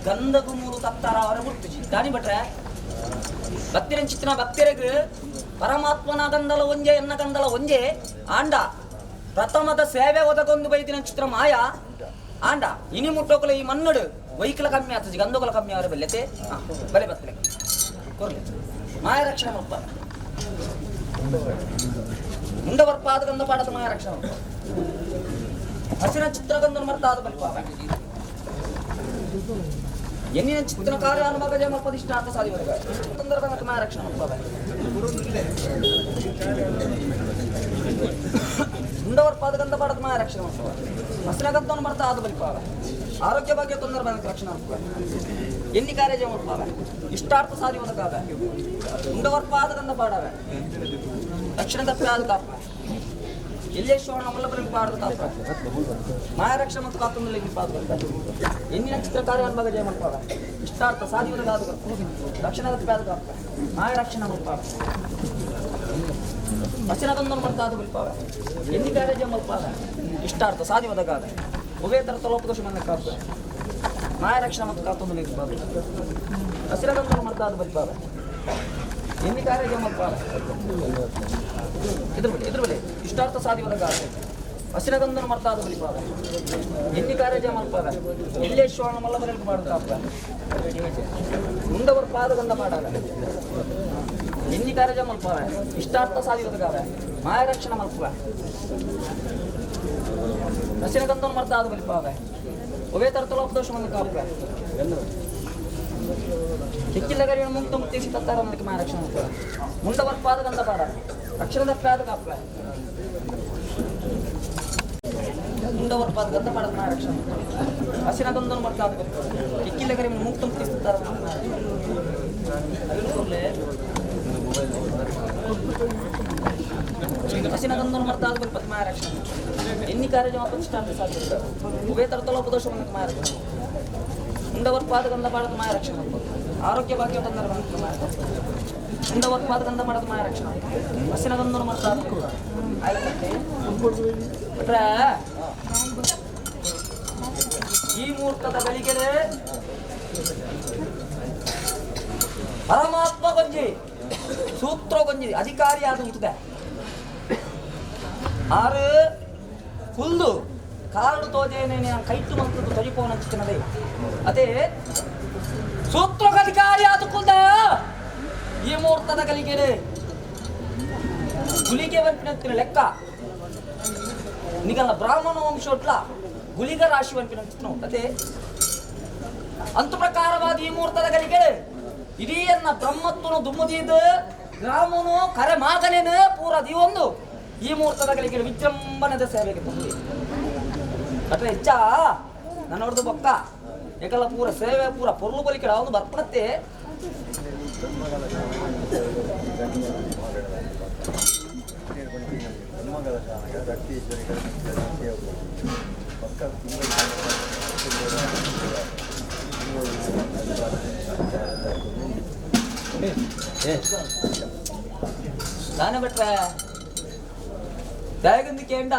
ಗಂಧಗು ಮೂರು ತತ್ತಾರ ಅವರ ಗುರ್ತು ದಾನಿ ಭಟ್ರೆ ಭಕ್ತಿರನ್ ಚಿತ್ತಿನ ಭಕ್ತರಿಗೆ ಪರಮಾತ್ಮನ ಗಂಧಲ ಒಂಜೆ ಎನ್ನ ಗಂಧಲ ಒಂಜೆ ಆಂಡ ಪ್ರಥಮದ ಸೇವೆ ಒದಗೊಂದು ಬೈದಿನ ಚಿತ್ರ ಮಾಯ ಆಂಡ ಇನಿ ಮುಟ್ಟೋಕಲ ಈ ಮನ್ನಡು ವೈಕಲ ಕಮ್ಮಿ ಆಗ್ತದೆ ಗಂಧಕಲ ಕಮ್ಮಿ ಅವರ ಬೆಲ್ಲತೆ ಬಲೆ ಬತ್ತಲೆ ಕೊರ್ಲೆ ಮಾಯ ರಕ್ಷಣೆ ಮಲ್ಪ ಮುಂಡವರ್ಪಾದ ಗಂಧ ಪಾಡದ ಮಾಯ ರಕ್ಷಣೆ ಮಲ್ಪ ಹಸಿರ ಚಿತ್ರಗಂಧನ ಮರ್ತಾದ ಬಲ್ಪ ಎನ್ನಿನ ಚಿತ್ರನ ಕಾರ್ಯಾನುಭಾಗ ಜಯ ಮಲ್ಪದಿಷ್ಟಾರ್ಥ ಸಾಧಿವರೆಗ ಸಂದರ್ಭ ಮಾಯ ರಕ್ಷಣೆ ಮಲ್ಪ ಮುಂಡವರ್ಪಾದ ಗಂಧ ಪಾಡದ ಮಾಯ ರಕ್ಷಣೆ ಮಲ್ಪ ಹಸಿರ ಗಂಧವನ್ನು ಮರ್ತ ಆದ ಬಲಿಪಾವ ಆರೋಗ್ಯ ಭಾಗ್ಯ ತೊಂದರೆ ಬಂದ ರಕ್ಷಣೆ ಮಲ್ಪ ಎನ್ನಿ ಕಾರ್ಯ ಜಯ ಮಲ್ಪಾವ ಇಷ್ಟಾರ್ಥ ಸಾಧಿವದಕ್ಕಾಗ ಮುಂಡವರ್ಪಾದ ಗಂಧ ಪಾಡವೆ ರಕ್ಷಣೆ ತಪ್ಪಿ ಆದ ಕಾಪ ಎಲ್ಲೇಶ್ವರನ ಮುಲ್ಲಬಲಿ ಪಾಡದ ಕಾಪ ಮಾಯ ರಕ್ಷಣೆ ಮತ್ತು ಕಾತೊಂದಲಿ ಪಾದ ಎನ್ನಿನ ಚಿತ್ರ ಕಾರ್ಯ ಅನುಭಾಗ ಜಯ ಮಲ್ಪಾವ ಇಷ್ಟಾರ್ಥ ಸಾಧಿವದಗಾದ ರಕ್ಷಣೆ ತಪ್ಪಿ ಆದ ಕಾಪ ಮಾಯ ರಕ್ಷಣೆ ಮಲ್ಪಾವ ಹಸಿನ ಗಂಧನ ಮರ್ತಾದ ಬಲಿಪಾವ ಎನ್ನಿ ಕಾರ್ಯ ಜಯ ಮಲ್ಪಾವ ಇಷ್ಟಾರ್ಥ ಸಾಧಿವದಗಾದ ಉಭಯ ತರ ತಲೋಪದೋಷ ಮನ್ನ ಕಾಪ ಮಾಯ ರಕ್ಷಣೆ ಮತ್ತು ಕಾತೊಂದಲಿ ಪಾದ ಹಸಿರ ಗಂಧನ ಮರ್ತಾದ ಬಲಿಪಾವ ಎನ್ನಿ ಕಾರ್ಯ ಜಯ ಮಲ್ಪಾವ ಇದ್ರ ಬಳಿ ಇದ್ರ ಬಳಿ ಇಷ್ಟಾರ್ಥ ಸಾಧಿವದಗಾದ ಹಸಿರ ಗಂಧನ ಮರ್ತಾದ ಬಲಿಪಾವ ಎನ್ನಿ ಕಾರ್ಯ ಜಯ ಮಲ್ಪಾವ ಎಲ್ಲೇಶ್ವರನ ಮಲ್ಲಬರಲ್ಲಿ ಮಾಡುತ್ತಾಪ ಮುಂದವರ ಪಾದ ಗಂಧ ಮಾಡಾಗ ಎನ್ನಿ ಕಾರ್ಯ ಜಯ ಮಲ್ಪಾವ ಇಷ್ಟಾರ್ಥ ಸಾಧಿವದಗಾವ ಮಾಯ ರಕ್ಷಣೆ ಮಲ್ಪುವ ಹಸಿರ ಗಂಧನ ಮರ್ತಾದ ಬಲಿಪಾವ ಉಭಯ ತರ ತಲೋಪದೋಷ ಮಂದ ಕಾಪುವ ಕೆಕ್ಕಿಲ್ಲ ಗರಿಯ ಮುಕ್ತ ಮುತ್ತೇಸಿ ತತ್ತಾರ ಅನ್ನೋದಕ್ಕೆ ಮಾಯ ರಕ್ಷಣೆ ಮಲ್ಪುವ ಮುಂಡವರ್ ಪಾದ ಗಂಧ ಪಾಡ ರಕ್ಷಣೆ ತಪ್ಪಾದ ಕಾಪುವ ಮುಂಡವರ್ ಪಾದ ಗಂಧ ಪಾಡದ ಮಾಯ ರಕ್ಷಣೆ ಹಸಿನ ಗಂಧನ ಮರ್ತಾದ ಬಲಿಪಾವ ಕೆಕ್ಕಿಲ್ಲ ಗರಿಯ ಮುಕ್ತ ಮುತ್ತೇಸಿ ತತ್ತಾರ ಹಸಿನ ಗಂಧನ ಮರ್ತಾದ ಬಲಿಪತ್ ಮಾಯ ರಕ್ಷಣೆ ಎನ್ನಿ ಕಾರ್ಯ ಪ್ರತಿಷ್ಠಾನ ಸಾಧ್ಯ ಉಭಯ ತರ ತಲೋಪದೋಷ ಮಾಯ ರಕ್ಷಣೆ ಮುಂಡವರ್ ಪಾದ ಗಂಧ ಪಾಡದ ಮಾಯ ರಕ್ಷಣೆ ಆರೋಗ್ಯ ಭಾಗ್ಯ ತೊಂದರೆ ಬಂದ ಮಾಯ ಮುಂಡವರ್ ಪಾದ ಗಂಧ ಪಾಡದ ಮಾಯ ರಕ್ಷಣೆ ಹಸಿನ ಗಂಧನ ಮರ್ತಾದ ಬಿಟ್ರೆ ಈ ಮುಹೂರ್ತದ ಗಳಿಗೆ ಪರಮಾತ್ಮ ಗೊಂಜಿ ಸೂತ್ರ ಗೊಂಜಿ ಅಧಿಕಾರಿಯಾದ ಉಂಟುದೆ ಆರು ಕುಲ್ದು ಕಾಲು ತೋಜೇನೆ ಕೈಟು ಮಂತ್ರದ ತೊಜಿಪೋನ ಚಿಕ್ಕನದೇ ಅದೇ ಸೂತ್ರಗಧಿಕಾರಿ ಆದ ಕುಲ್ದ ಈ ಮುಹೂರ್ತದ ಗಲಿಗೆರೆ ಗುಲಿಗೆ ವಂಪಿನ ಲೆಕ್ಕ ನಿಗಲ್ಲ ಬ್ರಾಹ್ಮಣ ವಂಶೋಟ್ಲ ಗುಲಿಗ ರಾಶಿ ವಂಪಿನ ಅದೇ ಅಂತು ಪ್ರಕಾರವಾದ ಈ ಮುಹೂರ್ತದ ಗಲಿಗೆ ಇಡೀಯನ್ನ ಬ್ರಹ್ಮತ್ವನು ದುಮ್ಮದೀದು ಗ್ರಾಮನು ಕರೆ ಮಾಗನೇನು ಪೂರ ದೀವೊಂದು ಈ ಮುಹೂರ್ತದಗಳಿಗೆ ವಿಜೃಂಭಣದ ಸೇವೆಗೆ ತಂದು ಅಟ್ರೆ ಹೆಚ್ಚ ನನ್ನೊಡ್ದು ಬೊಕ್ಕ ಏಕಲ್ಲ ಪೂರ ಸೇವೆ ಪೂರ ಪೊರ್ಲು ಬಲಿಕಡ ಅವನು ಬರ್ಪಣತ್ತೆ ದಾನೆ ಬಿಟ್ರೆ ದಾಯಗಂದು ಕೇಂಡ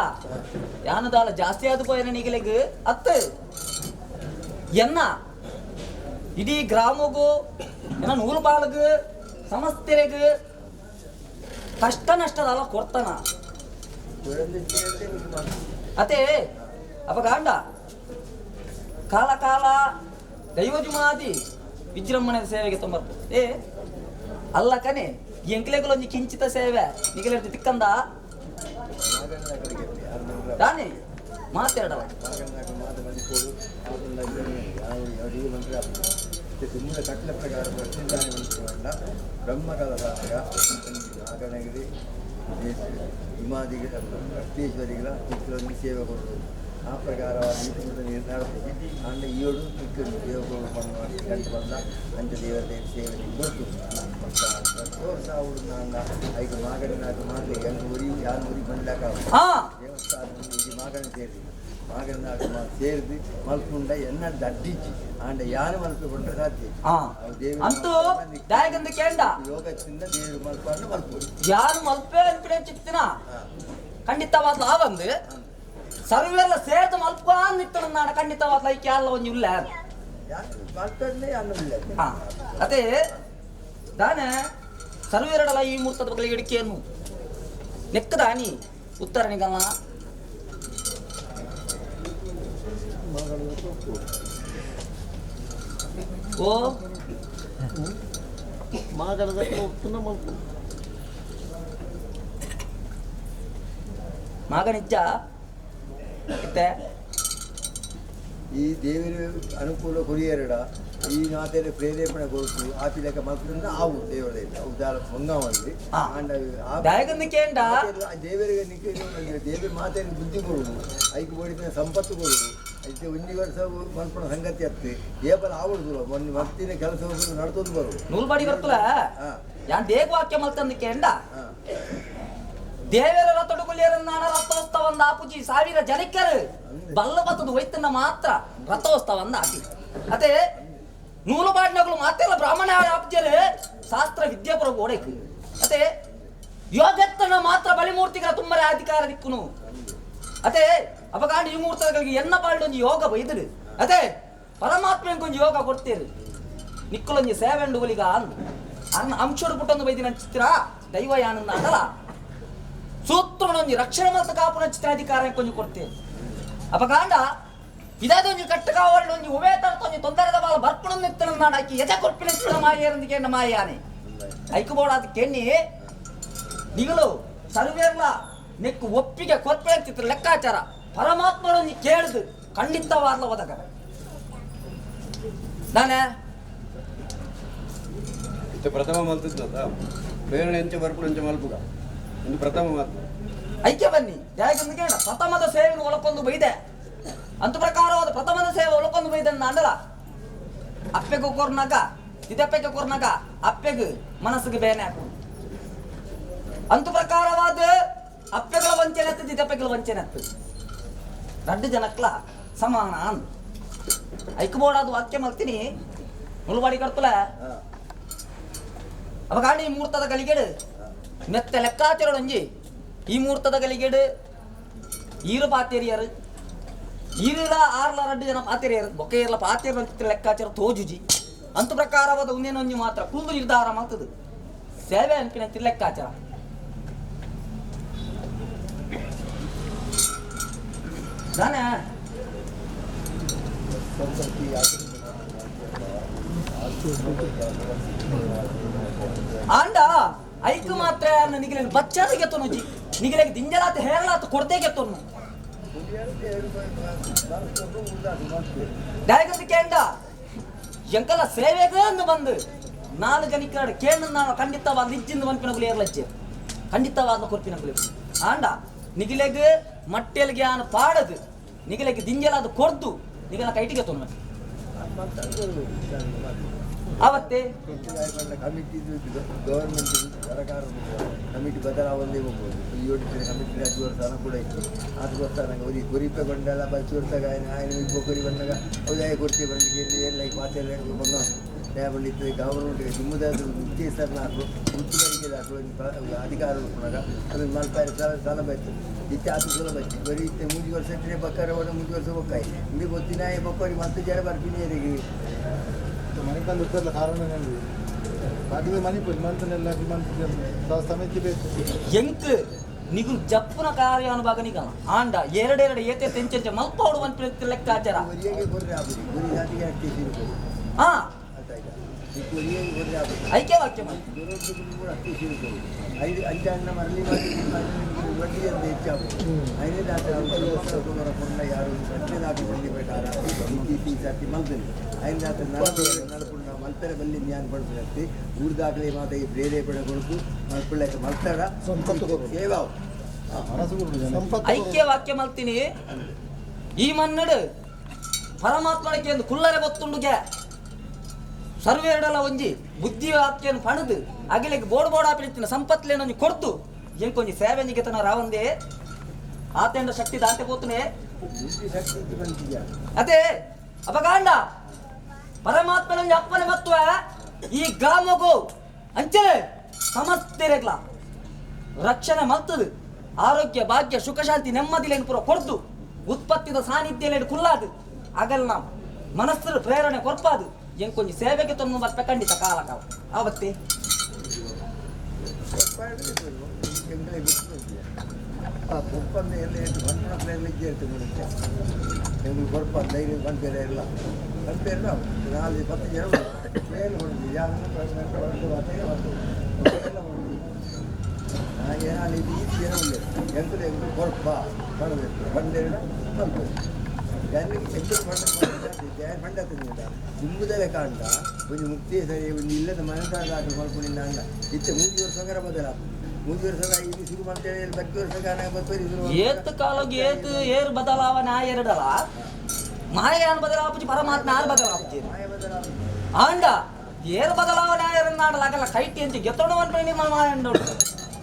ಯಾನದಾಲ ಜಾಸ್ತಿ ಆದ ಪೋಯನ ನಿಗಲಿಗ್ ಅತ್ತು ಎನ್ನ ಇಡೀ ಗ್ರಾಮಗೂ ಎನ್ನ ನೂರು ಬಾಲಗು ಸಮಸ್ತೆರೆಗ್ ಕಷ್ಟ ನಷ್ಟದಲ್ಲ ಕೊಡ್ತಾನ ಅದೇ ಅಪಗಾಂಡ ಕಾಲ ಕಾಲ ದೈವಜುಮಾದಿ ವಿಜೃಂಭಣೆಯ ಸೇವೆಗೆ ತೊಂಬರ್ಪು ಏ ಅಲ್ಲ ಕನೆ ಎಂಕ್ಲೆಗುಲೊಂಜಿ ಕಿಂಚಿತ ಸೇವೆ ನಿಗಲೆಡ್ದು ತಿಕ್ಕಂದ ತಾನೇ ಮಾತಾಡಲ್ಲ ಕಟ್ಲೆ ಪ್ರಕಾರ ಬ್ರಹ್ಮಕಲಸಾಗ ನಾಗನಗಿರಿ ಹಿಮಾದಿಗಳ ರಕ್ತೇಶ್ವರಿಗಳ ಚಿಕ್ಕಲೊಂದು ಸೇವೆ ಕೊಡೋದು ಆ ಪ್ರಕಾರವಾದ ನಿರ್ಧಾರ ಅಂಡ ಏಳು ಚಿಕ್ಕಲು ಸೇವೆ ಕೊಡು ಗಂಟು ಬಂದ ಅಂಚ ದೇವರ ಸೇವೆ ಕೊಡ್ತು ಸಾವಿರ ಐದು ಮಾಗಡಿ ನಾಲ್ಕು ಮಾಗಡಿ ಹೆಂಗೆ ಉರಿ ಯಾರು ಉರಿ ಬಂದ್ಲಾಕ ದೇವಸ್ಥಾನ ಇದು ಮಾಗಣಿ ಸೇರಿ ಮಾಗಣಿ ನಾಲ್ಕು ಸೇರಿದು ಮಲ್ಪುಂಡ ಎನ್ನ ದಡ್ಡಿಚ್ಚಿ ಆಂಡ ಯಾರು ಮಲ್ಪು ಕೊಂಡ್ರೆ ಸಾಧ್ಯ ಅಂತೂ ದಾಯಗಂದು ಕೇಂಡ ಯೋಗದಿಂದ ದೇವರು ಮಲ್ಪನ್ನು ಮಲ್ಪು ಯಾರು ಮಲ್ಪೆ ಅನ್ಪಿಡೆ ಚಿತ್ತಿನ ಖಂಡಿತವಾದ ಆ ಬಂದು ಸರ್ವೆಲ್ಲ ಸೇರ್ದು ಮಲ್ಪ ನಿತ್ತಣ ನಾಡ ಖಂಡಿತವಾದ ಐಕ್ಯ ಅಲ್ಲ ಒಂಜಿ ಉಲ್ಲ ಅದೇ ದಾನೆ ಸರ್ವೇರಡಲ ಈ ಮೂರ್ತದ ಬಗ್ಗೆ ಇಡಿಕೆಯನ್ನು ನೆಕ್ಕದಾನಿ ಉತ್ತರ ನಿಗಲ್ಲ ಓ ಮಾಗನಿಜ್ಜ ಇತ್ತೆ ಈ ದೇವರ ಅನುಕೂಲ ಕೊರಿಯರಡ ಈ ಮಾತೆಯ ಪ್ರೇರೇಪಣೆ ಕೊಡ್ತು ಆಪಿಲೆಕ್ಕ ಮಲ್ಪುಂಡ ಆವು ದೇವರ ಉದಾರ ಮಂಗಾವಲ್ಲಿ ಆಂಡ ದಾಯಗಂದು ಕೇಂಡ ದೇವರಿಗೆ ದೇವರ ಮಾತೆಯನ್ನು ಬುದ್ಧಿ ಕೊಡುದು ಐಕ್ ಬೋಡಿದ ಸಂಪತ್ತು ಕೊಡುದು ಐತೆ ಒಂಜಿ ವರ್ಷ ಮಲ್ಪಣ ಸಂಗತಿ ಅತ್ತೆ ಏಪಲ ಆವಡುದು ಮೊನ್ನೆ ಮತ್ತಿನ ಕೆಲಸ ನಡ್ತೊಂದು ಬರು ನೂಲ್ಬಾಡಿ ಬರ್ತಲ ಯಾನ್ ದೇಗ ವಾಕ್ಯ ಮಲ್ತಂದು ಕೇಂಡ ದೇವರ ರಥಡುಗುಲಿಯರನ್ನಾಣ ರಥೋತ್ಸವಂದ ಆಪುಜಿ ಸಾವಿರ ಜನಕ್ಕರು ಬಲ್ಲ ಬತ್ತದ ಒಯ್ತನ್ನ ಮಾತ್ರ ರಥೋತ್ಸವಂದ ಆಪಿ ಅದೇ ನೂಲುಬಾಡಿನಗಳು ಮಾತೆಲ್ಲ ಬ್ರಾಹ್ಮಣ ಆಪ್ಜರು ಶಾಸ್ತ್ರ ವಿದ್ಯಾಪುರ ಗೋಡೆಕ್ ಅದೇ ಯೋಗತ್ತನ ಮಾತ್ರ ಬಲಿಮೂರ್ತಿಗಳ ತುಂಬರೆ ಅಧಿಕಾರ ದಿಕ್ಕುನು ಅದೇ ಅಪಗಾಂಡ ಈ ಮೂರ್ತಗಳಿಗೆ ಎನ್ನ ಬಾಳ್ಡೊಂಜಿ ಯೋಗ ಬೈದರು ಅದೇ ಪರಮಾತ್ಮ ಕೊಂಚ ಯೋಗ ಕೊಡ್ತೀರಿ ನಿಕ್ಕುಲೊಂಜಿ ಸೇವೆಂಡು ಒಲಿಗ ಅಂದು ಅರ್ನ ಅಂಶೋಡು ಪುಟ್ಟೊಂದು ಬೈದಿನ ಚಿತ್ರ ದೈವ ಯಾನನ್ನ ಅಡಲ ಸೂತ್ರನೊಂಜಿ ರಕ್ಷಣೆ ಮತ್ತು ಕಾಪುನ ಚಿತ್ರಾಧಿಕಾರ ಕೊಂಚ ಕೊಡ್ತೇನೆ ಅಪಗಾಂಡ ಇದಾದೊಂಜಿ ಕಟ್ಟ ಕಾವಲೊಂಜಿ ಉವೇ ತರತೊಂಜಿ ತೊಂದರೆದ ಬಾಲ ಬರ್ಪುಣ ನಿತ್ತನ ನಾಡಾಕಿ ಎದೆ ಕೊರ್ಪಿನ ಚಿತ್ರ ಮಾಯೇರಂದು ಕೇಂದ್ರ ಮಾಯಾನೆ ಐಕು ಬೋಡಾದ ಕೆಣ್ಣಿ ನಿಗಲು ಸರ್ವೇರ್ಲ ನೆಕ್ಕು ಒಪ್ಪಿಗೆ ಕೊರ್ಪಿನ ಚಿತ್ರ ಲೆಕ್ಕಾಚಾರ ಪರಮಾತ್ಮನೊಂಜಿ ಕೇಳಿದು ಖಂಡಿತವಾದ್ಲ ಒದಗ ನಾನೇ ಪ್ರಥಮ ಮಲ್ತಿದ್ನದ ಪ್ರೇರಣೆ ಎಂಚ ಬರ್ಪುಣ ಎಂಚ ಮಲ್ಪುಗ ಒಂದು ಪ್ರಥಮ ಮಾತು ಐಕ್ಯ ಬನ್ನಿ ಯಾಕೆಂದ್ರೆ ಕೇಳ ಪ್ರಥಮದ ಸೇವೆಯನ್ನು ಒಳಕೊಂದು ಬೈದೆ ಅಂತ ಪ್ರಕಾರವಾದ ಪ್ರಥಮದ ಸೇವೆ ಒಳಕೊಂದು ಬೈದೆ ಅಂಡಲ ಅಪ್ಪೆಗೆ ಕೊರ್ನಾಗ ಇದಪ್ಪೆಗೆ ಕೊರ್ನಾಗ ಅಪ್ಪೆಗೆ ಮನಸ್ಸಿಗೆ ಬೇನೆ ಹಾಕು ಅಂತ ಪ್ರಕಾರವಾದ ಅಪ್ಪೆಗಳ ವಂಚನೆ ಹತ್ತದ ಇದಪ್ಪೆಗಳ ವಂಚನೆ ಹತ್ತದ ರಡ್ಡು ಜನಕ್ಲ ಸಮಾನ ಅಂದ್ ಐಕ್ಬೋಡಾದ ವಾಕ್ಯ ಮಲ್ತೀನಿ ಮುಳುವಾಡಿ ಕಡ್ತಲ ಅವಾಗ ಈ ಮುಹೂರ್ತದ ಗಲಿಗೆಡು ಮೆತ್ತ ಲೆಕ್ಕಾಚಾರೊಂಜಿ ಈ ಮುಹೂರ್ತದ ಗಲಿಗೆಡು ಈರು ಪಾತೇರಿಯರು ಈರುಲ ಆರ್ಲ ರಡ್ಡು ಜನ ಪಾತೇರಿಯರು ಬೊಕ್ಕ ಇರ್ಲ ಪಾತೇರು ಅಂತ ಲೆಕ್ಕಾಚಾರ ತೋಜುಜಿ ಅಂತ ಪ್ರಕಾರವಾದ ಒಂದೇನೊಂಜಿ ಮಾತ್ರ ಕುಂದು ನಿರ್ಧಾರ ಮಾಡ್ತದೆ ಸೇವೆ ಅನ್ಪಿನ ಲೆಕ್ಕಾಚಾರ ದಾನೆ ಆಂಡ ಐಕ್ ಮಾತ್ರ ನಿಗಲಿಗೆ ಬಚ್ಚಾದಿಗೆ ತೊನುಜಿ ನಿಗಲಿಗೆ ದಿಂಜಲಾತ ಹೇರಲಾತ ಕೊಡ್ದೇಗೆ ತೊನ್ನು ದಾಯಗಂದು ಕೇಂಡ ಎಂಕಲ ಸೇವೆಗೆ ಅಂದು ಬಂದು ನಾಲ್ ಜನಿಕ ಕೇಂದ್ರ ಖಂಡಿತವಾದ ಇಜ್ಜಿಂದ ಮನ್ಪಿನ ಏರ್ಲಜ್ಜೆ ಖಂಡಿತವಾದ ಕೊರ್ಪಿನ ಆಂಡ ನಿಗಿಲೆಗ್ ಮಟ್ಟೆಲ್ಗೆ ಆನ ಪಾಡದು ನಿಗಿಲೆಗ್ ದಿಂಜಲಾದ ಕೊರ್ದು ನಿಗಲ ಕೈಟಿಗೆ ತೊಂದರೆ ಅವತ್ತೆ ಕಮಿಟಿ ಗವರ್ಮೆಂಟ್ ಸರಕಾರ ಕಮಿಟಿ ಬದಲಾವಣೆ ಹೋಗ್ಬೋದು ಈ ಕಮಿಟಿ ರಾಜ್ಯ ವರ್ಷ ಕೂಡ ಇತ್ತು ಅದು ಗೊತ್ತಾ ನಂಗೆ ಅವ್ರಿಗೆ ಕೊರಿಪೆ ಬಂಡಲ್ಲ ಬಸ್ ವರ್ಷ ఆయన ఆయన ಕೊರಿ ಬಂದಾಗ ಹೌದಾಯ ಕೊಡ್ತೀವಿ ಬಂದಿಗೆ ಎಲ್ಲ ಪಾತೆಲ್ಲ ಬಂದ ದಯಪಂಡಿತ್ತು ಗವರ್ಮೆಂಟ್ ಜಿಮ್ಮುದಾದ ಮುಕ್ತೇಸರ್ನಾಕು ಮುತ್ತುಗಾರಿಕೆದಾಕು ಅಧಿಕಾರ ಉಪ್ಪುನಾಗ ಅದು ಮಲ್ಪಾರಿ ಸಲಭ ಇತ್ತು ಇತ್ತೆ ಅದು ಸುಲಭ ಇತ್ತು ಬರೀ ಇತ್ತೆ ಮೂಜಿ ವರ್ಷ ಇಟ್ಟರೆ ಬಕ್ಕಾರ ಮೂಜಿ ವರ್ಷ ಬೊಕ್ಕಾಯಿ ಇಂದು ಗೊತ್ತಿನಾಯ ಬೊಕ್ಕರಿ ಮತ್ತೆ ಜನ ಬರ್ಪಿನಿ ಮಣಿಪಂದು ಉತ್ತರಲ ಕಾರಣ ಬಾಕಿದ ಮಣಿಪುರಿ ಮಂತನೆಲ್ಲ ಮಂತ್ ಸಮಿತಿ ಬೇಕು ಎಂಕ್ ನಿಗುಲ್ ಜಪ್ಪುನ ಕಾರ್ಯ ಅನುಭಾಗ ನಿಗಲ ಆಂಡ ಎರಡೆರಡು ಏತೆ ತೆಂಚೆಂಚೆ ಮಲ್ಪೌಡು ಒಂದು ಲೆಕ್ಕಾಚಾರ ಒರಿಯಗೆ ಕೊರ್ರೆ ಆಪುಜಿ ಗುರಿ ಜಾತಿಗೆ ಅಟ್ಟಿ ಸಿರುಕೊಡು ಹಾ ಅತ್ತಾಯ್ತಾ ಇಕ್ಕು ಒರಿಯಗೆ ಕೊರ್ರೆ ಆಪುಜಿ ಐಕೆ ವಾಕ್ಯ ಮಾಡಿ ದೊರೊಟ್ಟು ಕೂಡ ಅಟ್ಟಿ ಸಿರುಕೊಡು ಐದು ಅಂಚ ಅಣ್ಣ ಮರಳಿ ಮಾಡಿ ವಡ್ಡಿ ಅಂತ ಹೆಚ್ಚಾಪು ಐನೇ ದಾತ ಪೊಣ್ಣ ಯಾರು ಕಟ್ಟೆ ದಾಟಿ ಬಂದಿ ಪ್ರಕಾರ ಇತ್ತೀ ಸರ್ತಿ ಮಲ್ತನೆ ಐನ ದಾತ ನಡಪುಂಡ ಮಲ್ಪೆರೆ ಬಲ್ಲಿ ಜ್ಞಾನ ಪಡ್ಪಿನತ್ತಿ ಊರು ದಾಖಲೆ ಮಾತ ಈ ಪ್ರೇರೇಪಣೆ ಕೊಡ್ತು ಮಲ್ಪಳ್ಳಕ್ಕೆ ಮಲ್ತಡ ಸೇವಾ ಐಕ್ಯ ವಾಕ್ಯ ಮಲ್ತೀನಿ ಈ ಮನ್ನಡು ಪರಮಾತ್ಮನಕ್ಕೆ ಒಂದು ಕುಲ್ಲರೆ ಗೊತ್ತುಂಡುಗೆ ಸರ್ವೇರಡಲ ಒಂಜಿ ಬುದ್ಧಿ ವಾಕ್ಯನು ಪಣದು ಅಗಿಲೆಗೆ ಬೋಡ್ ಬೋಡ್ ಆಪಿನ ಸಂಪತ್ಲೇನೊಂಜಿ ಕೊಡ್ತು ಎಂಕೊಂಜಿ ಸೇವೆ ನಿಗೆತನ ರಾವಂದೆ ಆತೇಂಡ ಶಕ್ತಿ ದಾಂತೆ ಪೋತುನೆ ಬುದ್ಧಿ ಶಕ್ತಿ ಇತ್ತು ಬಂತಿದ್ಯಾ ಅದೇ ಅಪಗಾಂಡ ಪರಮಾತ್ಮನ ಅಪ್ಪನೆ ಮತ್ವ ಈ ಗ್ರಾಮಗು ಅಂಚೆ ಸಮಸ್ತೆರೆಗ್ಲ ರಕ್ಷಣೆ ಮಲ್ತದು ಆರೋಗ್ಯ ಭಾಗ್ಯ ಸುಖ ಶಾಂತಿ ನೆಮ್ಮದಿಲೇನು ಪೂರ ಕೊಡ್ದು ಉತ್ಪತ್ತಿದ ಸಾನ್ನಿಧ್ಯಲೇನು ಕುಲ್ಲಾದು ಅಗಲ್ ನಾವು ಮನಸ್ಸು ಪ್ರೇರಣೆ ಕೊರ್ಪಾದು ಎಂಕೊಂಜಿ ಸೇವೆಗೆ ತೊಂದು ಬರ್ಪೆ ಖಂಡಿತ ಕಾಲ ಕಾಲ ಆವತ್ತೆ ಎಂಕಲೆ ಗೊತ್ತು ಕೊರ್ಪಂದ ಎಲ್ಲ ಎಷ್ಟು ಬಂದ ಎಲ್ಲ ಇದ್ದೇ ಇರ್ತದೆ ಮುಂಚೆ ಎಂಗ್ಳು ಕೊರ್ಪ ಧೈರ್ಯ ಬಂಪೇರೆ ಇಲ್ಲ ಬಂಪೇರೆ ನಾಲ್ಕು ಪತ್ತು ಜನ ಮೇಲೆ ಹೊಡೆದು ಯಾರು ಎಲ್ಲ ಹೊಡೆದು ಹಾಗೆ ಅಲ್ಲಿ ಈ ಜನ ಉಳ್ಳೆ ಎಂಕುಲು ಎಂಕುಲು ಕೊರ್ಪ ಪಡಬೇಕು ಬಂದೇಳ ಮಲ್ಪು ಎಂಕುಲು ಪಂಡ ಪಂಡ ತಿಂದ ದುಂಬುದಲೆ ಕಾಂಡ ಒಂಜಿ ಮುಕ್ತಿ ಸರಿ ಒಂಜಿ ಇಲ್ಲದ ಮನಸಾದ ಮಲ್ಪುನಿಲ್ಲ ಅಂಡ ಇತ್ತೆ ಮೂಜಿ ವರ್ಷ ಬದಲ ಮೂಜಿ ವರ್ಷ ಇದು ಶುರು ಮಾಡ್ತೇವೆ ಬಕ್ಕಿ ವರ್ಷ ಬತ್ತರಿ ಶುರು ಏತ್ ಕಾಲಕ್ಕೆ ಏತ್ ಏರ್ ಬದಲಾವಣೆ ಆ ಎರಡಲ್ಲ ಮಾಯ ಬದಲಾಪುಜಿ ಪರಮಾತ್ಮ ಯಾರು ಬದಲಾಪುಜಿ ಮಾಯ ಬದಲಾವಣೆ ಆಂಡ ಏರ್ ಬದಲಾವಣೆ ಆಯರನ್ನಾಡಲಾಗಲ್ಲ ಕೈಟಿ ಅಂತ ಗೆತ್ತೊಡವನ್ ನಿಮ್ಮ ಮಾಯ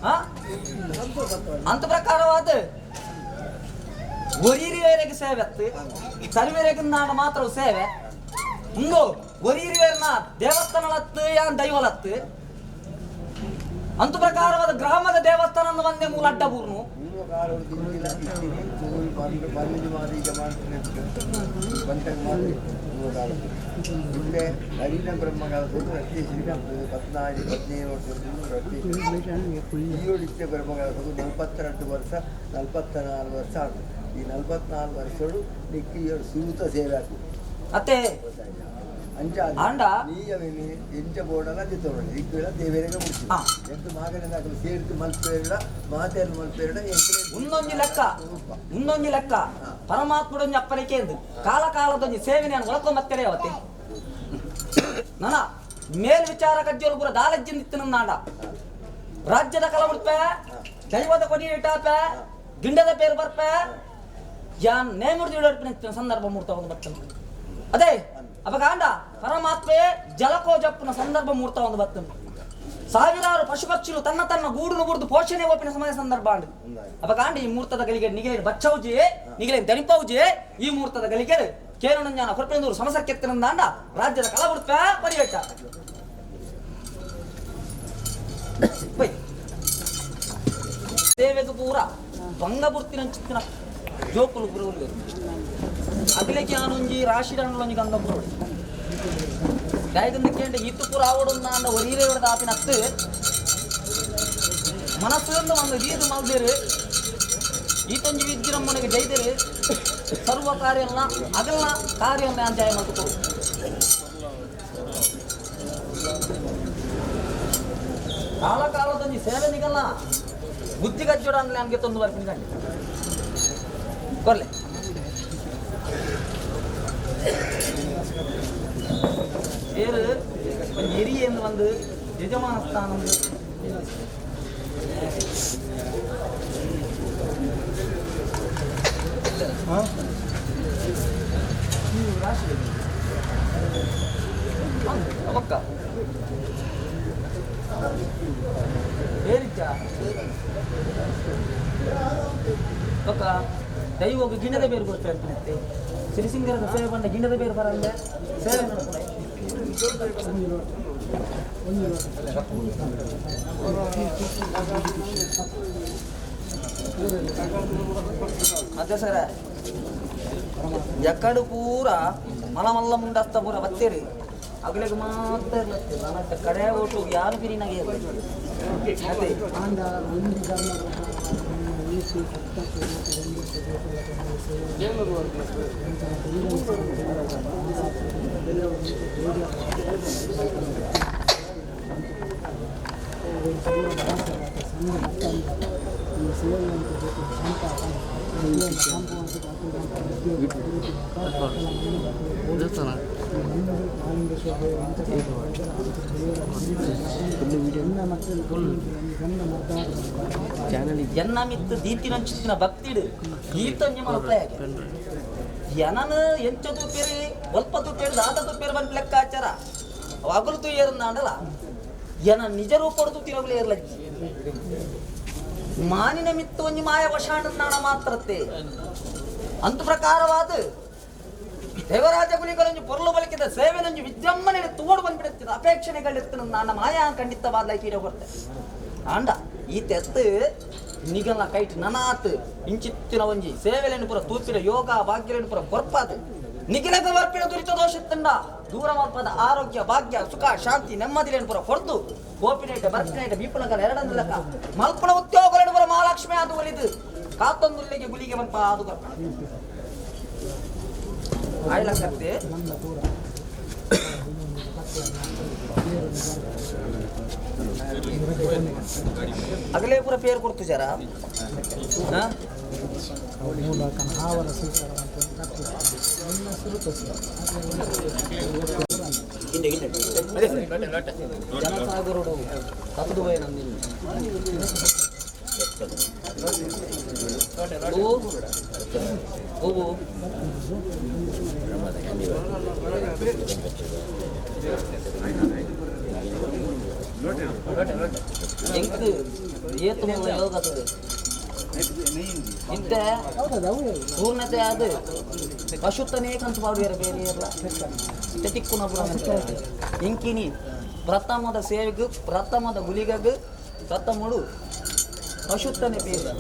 ಆ ಅಂತ ಪ್ರಕಾರವಾದ ಒರಿರಿವೇರೆಗೆ ಸೇವೆ ಅತ್ತು ಸರ್ವೇರೆಗೆ ನಾಡ ಮಾತ್ರ ಸೇವೆ ಉಂಡು ಒರಿರಿವೇರ್ನ ದೇವಸ್ಥಾನಲತ್ತು ಯಾನ್ ದೈವಲತ್ತು ಅಂತ ಪ್ರಕಾರವಾದ ಗ್ರಾಮದ ದೇವಸ್ಥಾನ ಒಂದೇ ಮೂಲ ಅಡ್ಡಬೂರ್ನು ಪೂರ್ವ ಕಾಲಗಳು ತಿಂದಿಲ್ಲ ಇತ್ತಿನಿ ತೂರು ಪರ್ಲು ಪರ್ಲಿದು ಮಾತ್ರ ಈಗ ಮಾಡ್ತೀನಿ ಬಂಟಗೆ ಮಾತ್ರ ಪೂರ್ವ ಕಾಲದ್ದು ಮುಂದೆ ಹರಿನ ಬ್ರಹ್ಮಕಾಲ ರಸ್ತೆ ಶ್ರೀರಾಮ್ 14 15 ವರ್ಷ ರಸ್ತೆ ಈಯೋಡಿತ್ತೆ ಬ್ರಹ್ಮಕಾಲ 42 ವರ್ಷ 44 ವರ್ಷ ಆಯ್ತು. ಈ 44 ವರ್ಷಗಳು ನಿಕ್ಕಿ ಸುರುತ ಸೇವೆ ಆಯ್ತು ಅತ್ತೆ ಅಂಚ ಆಂಡ? ನೀಯವೇನಿ ಎಂಚ ಬೋರ್ಡಲ್ಲ ದಿತ್ತೋಡಿ ಇಕ್ಕಿಲ್ಲ ದೇವೇರೆಗೆ ಮುಟ್ಟಿ ಆ. ಎಂತ ಮಾಗನ ಸೇರಿತು ಮಲ್ಪೇರಡ ಮಾತೆಯನ್ನು ಮಲ್ಪೇರಡ ಎಂಕಲೆ ಉನ್ನೊಂಜಿ ಲೆಕ್ಕ ಉನ್ನೊಂಜಿ ಲೆಕ್ಕ ಪರಮಾತ್ಮಡೊಂಜಿ ಅಪ್ಪನಿಕೆ ಎಂದು ಕಾಲ ಕಾಲದೊಂಜಿ ಸೇವೆನೆ ಒಳಕೊಂಬತ್ತೆರೆ ಅವತ್ತೆ ನನ ಮೇಲ್ ವಿಚಾರ ಕಜ್ಜೋಲು ಪೂರ ದಾಲಜ್ಜಿಂದಿತ್ತು ನಾಡ ರಾಜ್ಯದ ಕಲ ಮುಡ್ಪೆ ದೈವದ ಕೊಡಿ ಇಟ್ಟಾಪೆ ಗಿಂಡದ ಪೇರು ಬರ್ಪೆ ಯಾನ್ ನೇಮುರ್ದು ಇಡೋರ್ಪಿನ ಸಂದರ್ಭ ಮೂರ್ತ ಒಂದು ಬರ್ತದೆ ಅದೇ ಅಪಗಾಂಡ ಪರಮಾತ್ಮೆ ಜಲಕೋ ಜಪ್ಪುನ ಸಂದರ್ಭ ಮೂರ್ತ ಒಂದು ಬರ್ತದೆ ಸಾವಿರಾರು ಪಶು ಪಕ್ಷಿಗಳು ತನ್ನ ತನ್ನ ಗೂಡುನು ಬುಡ್ದು ಪೋಷಣೆ ಒಪ್ಪಿನ ಸಮಯ ಸಂದರ್ಭ ಅಂಡು ಅಪಗಾಂಡ ಈ ಮೂರ್ತದ ಗಲಿಗೆ ನಿಗಲೆ ಬಚ್ಚೌಜಿ ನಿಗಲೆ ದಣಿಪೌಜಿ ಈ ಮೂರ್ತದ ಗಲಿಗೆ ಕೇರಳಂಜಾನ ಕೊರಪೆಂದೂರು ಸಮಸಕ್ಕೆತ್ತನಂದಾಂಡ ರಾಜ್ಯದ ಕಲಬುಡ್ಪ ಪರಿಯಟ್ಟ ಸೇವೆಗೆ ಪೂರ ಬಂಗ ಬುರ್ತಿನ ಚಿತ್ತಿನ ಜೋಕುಲು ಗುರುಗಳು ಅಗಲೆಗೆ ಆನೊಂಜಿ ರಾಶಿಡಂಗ್ಲೊಂಜಿ ಗಂಗ ಬುರುಡು ದಾಯಗಂದ ಕೇಂದ್ರ ಇತ್ತು ಪೂರ ಆವಡು ಅಂಡ ಒರೀರೆ ಆಪಿನ ಅತ್ತು ಮನಸ್ಸನ್ನು ಒಂದು ರೀದು ಮಲ್ದಿರು ಈತೊಂಜಿ ವಿದ್ಯುರಮ್ಮನಿಗೆ ಜೈದಿರು ಸರ್ವ ಕಾರ್ಯಲ್ಲ ಅಗಲ್ನ ಕಾರ್ಯನ್ನ ಜಯ ಮಲ್ತು ಕಾಲ ಕಾಲದೊಂಜಿ ಸೇವೆ ನಿಗಲ್ಲ ಬುದ್ಧಿ ಗಜ್ಜೋಡ ಅನ್ಲೆ ಅನ್ಗೆ ತೊಂದು ಬರ್ತೀನಿ ಕಂಡಿ ಕೊರ್ಲೆ ಏರು ಎರಿ ಎಂದು ಒಂದು ಯಜಮಾನ ಸ್ಥಾನ ಅವಕ್ಕ ಏರಿಚ್ಚ ಬೊಕ್ಕ ದೈವಗ್ ಗಿಣ್ಣದ ಬೇರು ಕೊಡ್ತಾ ಇರ್ತೀನಿ ಸಿರಿಸಿಂಗರದ ಸೇವೆ ಬಂದ ಗಿಣ್ಣದ ಬೇರು ಬರಲ್ಲ ಸೇವೆ ನೋಡ್ಕೊಂಡೆ. ಅದೇ ಸರ ಎಕ್ಕಡು ಪೂರ ಮಲಮಲ್ಲ ಮುಂಡಸ್ತ ಪೂರ ಬತ್ತೀರಿ ಅಗಲಿಗೆ ಮಾತ್ರ ಇರ್ಲತ್ತೆ ನನ್ನ ಕಡೆ ಓಟು ಯಾರು ಬಿರಿನಾಗೆ ಅದೇ. ಎನ್ನ ಮಿತ್ತು ದೀತಿನಂಚಿತ್ತಿನ ಭಕ್ತಿಡು ಈತೊಂಜಿ ಮಲಪ್ರಾಯ ಎನನು ಎಂಚ ತೂಪೇರಿ ಒಲ್ಪ ತೂಪೇರು ದಾದ ತೂಪೇರು ಬಂತ ಲೆಕ್ಕಾಚಾರ ಅಗಲು ತೂಯರಂದಾಂಡಲ ಎನ ನಿಜ ರೂಪಡು ತಿರುಗಲೇ ಇರ್ಲಜ್ಜಿ ಮಾನಿನ ಮಿತ್ತು ಒಂಜಿ ಮಾಯ ವಶಾಂಡ ಮಾತ್ರತ್ತೆ. ಅಂತು ಪ್ರಕಾರವಾದ ದೇವರಾಜ ಗುಲಿಗಳೊಂಜಿ ಪೊರ್ಲು ಬಲಿಕಿದ ಸೇವೆನೊಂಜಿ ವಿಜೃಂಭಣೆ ತೋಡು ಬಂದ್ಬಿಡುತ್ತಿದ್ದ ಅಪೇಕ್ಷಣೆಗಳಿರ್ತಾನ ನನ್ನ ಮಾಯಾ ಖಂಡಿತವಾದ ಕೀಡೆ ಕೊಡ್ತೆ ಆಂಡ ಈ ತೆತ್ತು ನಿಗಲ ಕೈಟ್ ನನಾತ್ ಇಂಚಿತ್ತಿನ ಒಂಜಿ ಸೇವೆಲೆನು ಪುರ ತೂಪಿನ ಯೋಗ ಭಾಗ್ಯಲೆನು ಪುರ ಕೊರ್ಪಾದ ನಿಗಿಲಗ ವರ್ಪಿನ ದುರಿತ ದೋಷತ್ತಂಡ ದೂರ ಮಲ್ಪದ ಆರೋಗ್ಯ ಭಾಗ್ಯ ಸುಖ ಶಾಂತಿ ನೆಮ್ಮದಿಲೇನು ಪುರ ಕೊರ್ದು ಗೋಪಿನೇಟ ಬರ್ಪಿನೇಟ ಬೀಪನಗಲ ಎರಡನ್ನಲಕ ಮಲ್ಪನ ಉದ್ಯೋಗಲೇನು ಪುರ ಮಹಾಲಕ್ಷ್ಮಿ ಅದು ಒಲಿದು ಕಾತೊಂದುಲ್ಲಿಗೆ ಗುಲಿಗೆ ಬಂಪ ಅದು ಕೊರ್ಪ ಆಯ್ಲಕತ್ತೆ. ಅಗಲೇ ಪೂರ ಪೇರು ಕೊಡ್ತು ಜರ. ಜನಸಾಗರುಡು ಕತ್ತದು ನಂದಿನಿ ಹೋಗು ಎಂಕ್ ಏತು ಮುಲ್ಲ ಯೋಗತದೆ ಇತ್ತೆ ಪೂರ್ಣತೆ ಅದು ಪಶುತ್ತನೇ ಕಂತು ಪಾಡುವೆರ ಬೇರೆ ಇರಲ್ಲ ಇತ್ತೆ ತಿಕ್ಕುನ ಪುರ ಇಂಕಿನಿ ಪ್ರಥಮದ ಸೇವೆಗ್ ಪ್ರಥಮದ ಗುಲಿಗಗ್ ಪ್ರಥಮಡು ಪಶುತ್ತನೇ ಪೇರು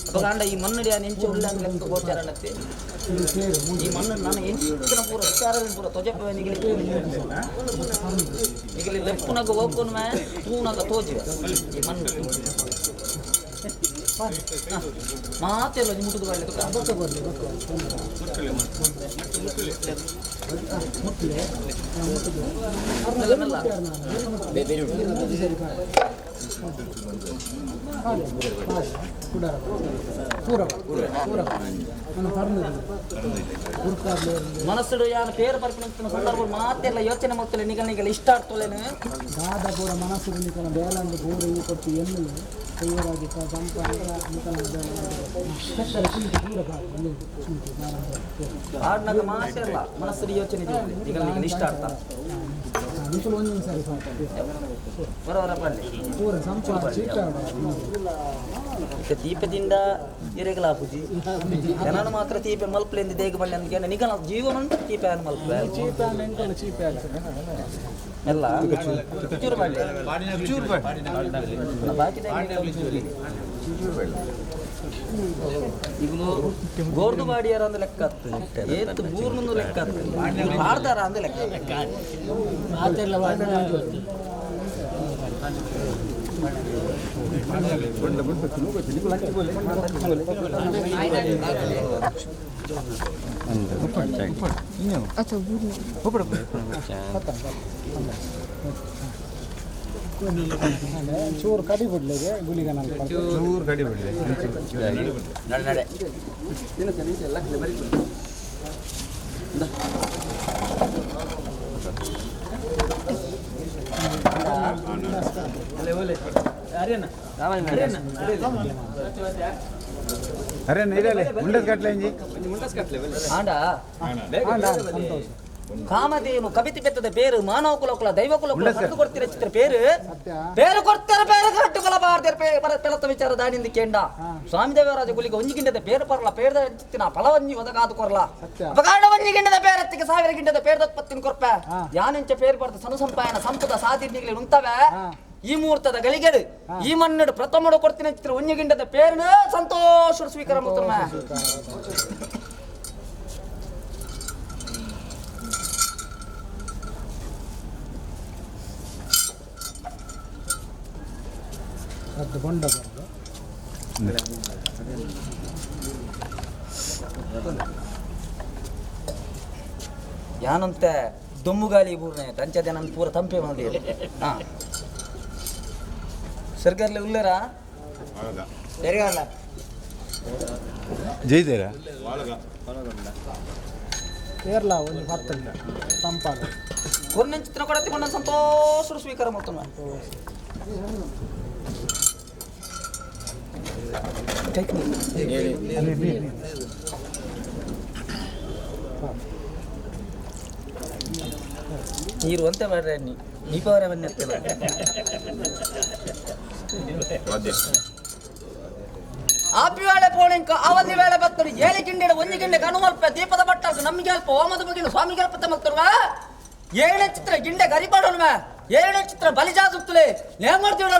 ಅಪಗಾಂಡ ಈ ಮಣ್ಣಡಿ ಆ ನೆಂಚು ಉಳ್ಳ ಲೆಕ್ಕ ಗೋಚಾರಣತ್ತೆ ಈ ಮಣ್ಣು ನಾನು ಎಂಚಿನ ಪೂರ ವಿಚಾರ ಪೂರ ತೊಜಪ್ಪ ನಿಗಲಿ ನಿಗಲಿ ಲೆಪ್ಪುನಗ ಹೋಗ್ಕೊನ್ ಮೇ ತೂನಗ ತೋಜಿವೆ ಈ ಮಣ್ಣು ಮಾತೆಲ್ಲ ಮುಟ್ಟುದು ಬರಲಿ ಮೆಲ್ಲ ಮೆಲ್ಲ ಮನಸ್ಸು ಯಾರು ಪೇರು ಬರ್ಕೊಂಡು ಸಂದರ್ಭ ಮಾತೆಲ್ಲ ಯೋಚನೆ ಮಾಡ್ತಲೆ ನಿಗಲ್ ನಿಗಲ್ ಇಷ್ಟ ಆಡ್ತೋಲೇನು ದಾದ ಪೂರ ಮನಸ್ಸು ನಿಕಲ ಬೇಲಂದು ಪೂರ ಈ ಕೊಟ್ಟು ಎಣ್ಣೆ ತೈವರಾಗಿ ಸಂಪ ಆಡ್ನಾಗ ಮಾತೆಲ್ಲ ಮನಸ್ಸು ಯೋಚನೆ ನಿಗಲ್ ನಿಗಲ್ ಇಷ್ಟ ಆಡ್ತಾ ನಿಕಲ ಒಂದೊಂದು ಸಾರಿ ಬರ ಬರ ಬರಲಿ ಪೂರ ಸಂಪ ಚೀಟ ತೀಪದಿಂದ ಇರೆಗಲ ಪೂಜಿ ಜನನು ಮಾತ್ರ ತೀಪೆ ಮಲ್ಪಲೆಂದು ದೇಗ ಬಳ್ಳಿ ಅಂದ್ ನಿಗಲ ಜೀವನ ಉಂಟು ತೀಪೆ ಅನ್ ಮಲ್ಪಲೆ ಚೀಪ ಎಂಕಲ್ಲ ಚೀಪ ಎಲ್ಲ ಚೂರು ಬಳ್ಳಿ ಚೂರು ಬಾಕಿ ಇವ್ನು ಗೋರ್ದು ಬಾಡಿಯಾರ ಅಂದ್ ಲೆಕ್ಕ ಆತ್ತು ಏತ್ ಬೂರ್ನೊಂದು ಲೆಕ್ಕ ಆತ್ತು ಪಾಡ್ದಾರ ಅಂದ್ ಲೆಕ್ಕ. ಚೂರು ಕಡಿ ಬಿಡ್ಲಿಗೆ ಗುಳಿಗನ ಚೂರು ಕಡಿ ಬಿಡಲಿ. ನಡೆ ನಡೆ. ಅರೆ ನೀರಲ್ಲೇ ಮುಂಡದ ಕಟ್ಲೆ ಇಂಜಿ ಆಂಡ ಕಾಮಧೇನು ಕವಿತೆ ಬೆತ್ತದ ಬೇರು ಮಾನವ ಕುಲಕುಲ ದೈವ ಕುಲಕುಲ ಕಟ್ಟು ಕೊಡ್ತಿರ ಚಿತ್ರ പേര് പേര് ಕೊಡ್ತಾರೆ പേര് ಕಟ್ಟುಕೊಲ ಬಾರ್ದೆ ಪೆಲತ ವಿಚಾರ ದಾನಿಂದ ಕೇಂಡ ಸ್ವಾಮಿ ದೇವರಾಜ ಗುಲಿಗೆ ಒಂಜಿಗಿಂಡದ പേര് ಪರ್ಲ പേರ್ದ ಚಿತ್ತಿನ ಫಲವನ್ನಿ ಒದಗಾದು ಕೊರ್ಲ ಅಪಕಾರಣ ಒಂಜಿಗಿಂಡದ പേರತ್ತಿಗೆ ಸಾವಿರ ಗಿಂಡದ പേರ್ದೋತ್ಪತ್ತಿನ ಕೊರ್ಪ ಯಾನೆಂಚ പേര് ಪರ್ದ ಸನು ಸಂಪಾಯನ ಸಂಪದ ಸಾಧಿನಿಗಳು ಉಂತವೆ ಈ ಮುಹೂರ್ತದ ಗಳಿಗೆಡು ಈ ಮಣ್ಣು ಪ್ರಥಮಡು ಕೊಡ್ತಿನ ಚಿತ್ರ ಒಂಜಿಗಿಂಡದ പേರನ್ನು ಸಂತೋಷ ಸ್ವೀಕಾರ ಮಾಡ್ತಾರ. ಅದು ಬೊಂಡ ಬರೋದು. ಯಾನಂತೆ ದೊಮ್ಮುಗಾಲಿ ಬೂರ್ನೆ ತಂಚದೆ ನನ್ನ ಪೂರ ತಂಪೆ ಮಾಡಿ. ಹಾ ಸರ್ಕಾರ್ಲಿ ಉಲ್ಲೇರಾ ಸರಿಗಲ್ಲ. ಜೈದೇರಾ ಕೇರಳ ಒಂದು ಬರ್ತದೆ ತಂಪಾಗ. ಕೊರ್ನೆನ್ ಚಿತ್ರ ಕೊಡತ್ತಿಕೊಂಡ ಸಂತೋಷ ಸ್ವೀಕಾರ ಮಾಡ್ತಾನ. ನೀರು ಅಂತೆ ಮಾಡ್ರೆ ನೀಪವರೇ ಬನ್ನಿ. ಆಪಿ ವೇಳೆ ಪೋಣಿಂಕ ಅವಧಿ ವೇಳೆ ಬತ್ತರು ಏಳು ಗಿಂಡಿಡ ಒಂದು ಗಿಂಡೆ ಕನುಮಲ್ಪ ದೀಪದ ಬಟ್ಟಾಸು ನಮಗೆ ಅಲ್ಪ ಹೋಮದ ಬಗಿನ ಸ್ವಾಮಿಗೆ ಅಲ್ಪ ತಮಲ್ತರ್ವ ಏಳೇ ಚಿತ್ರ ಗಿಂಡೆ ಗರಿಬಾಡೋಣ ಏಳೇ ಚಿತ್ರ ಬಲಿಜಾ ಸುತ್ತಲೆ ನೇಮರ್ತೀವಿ.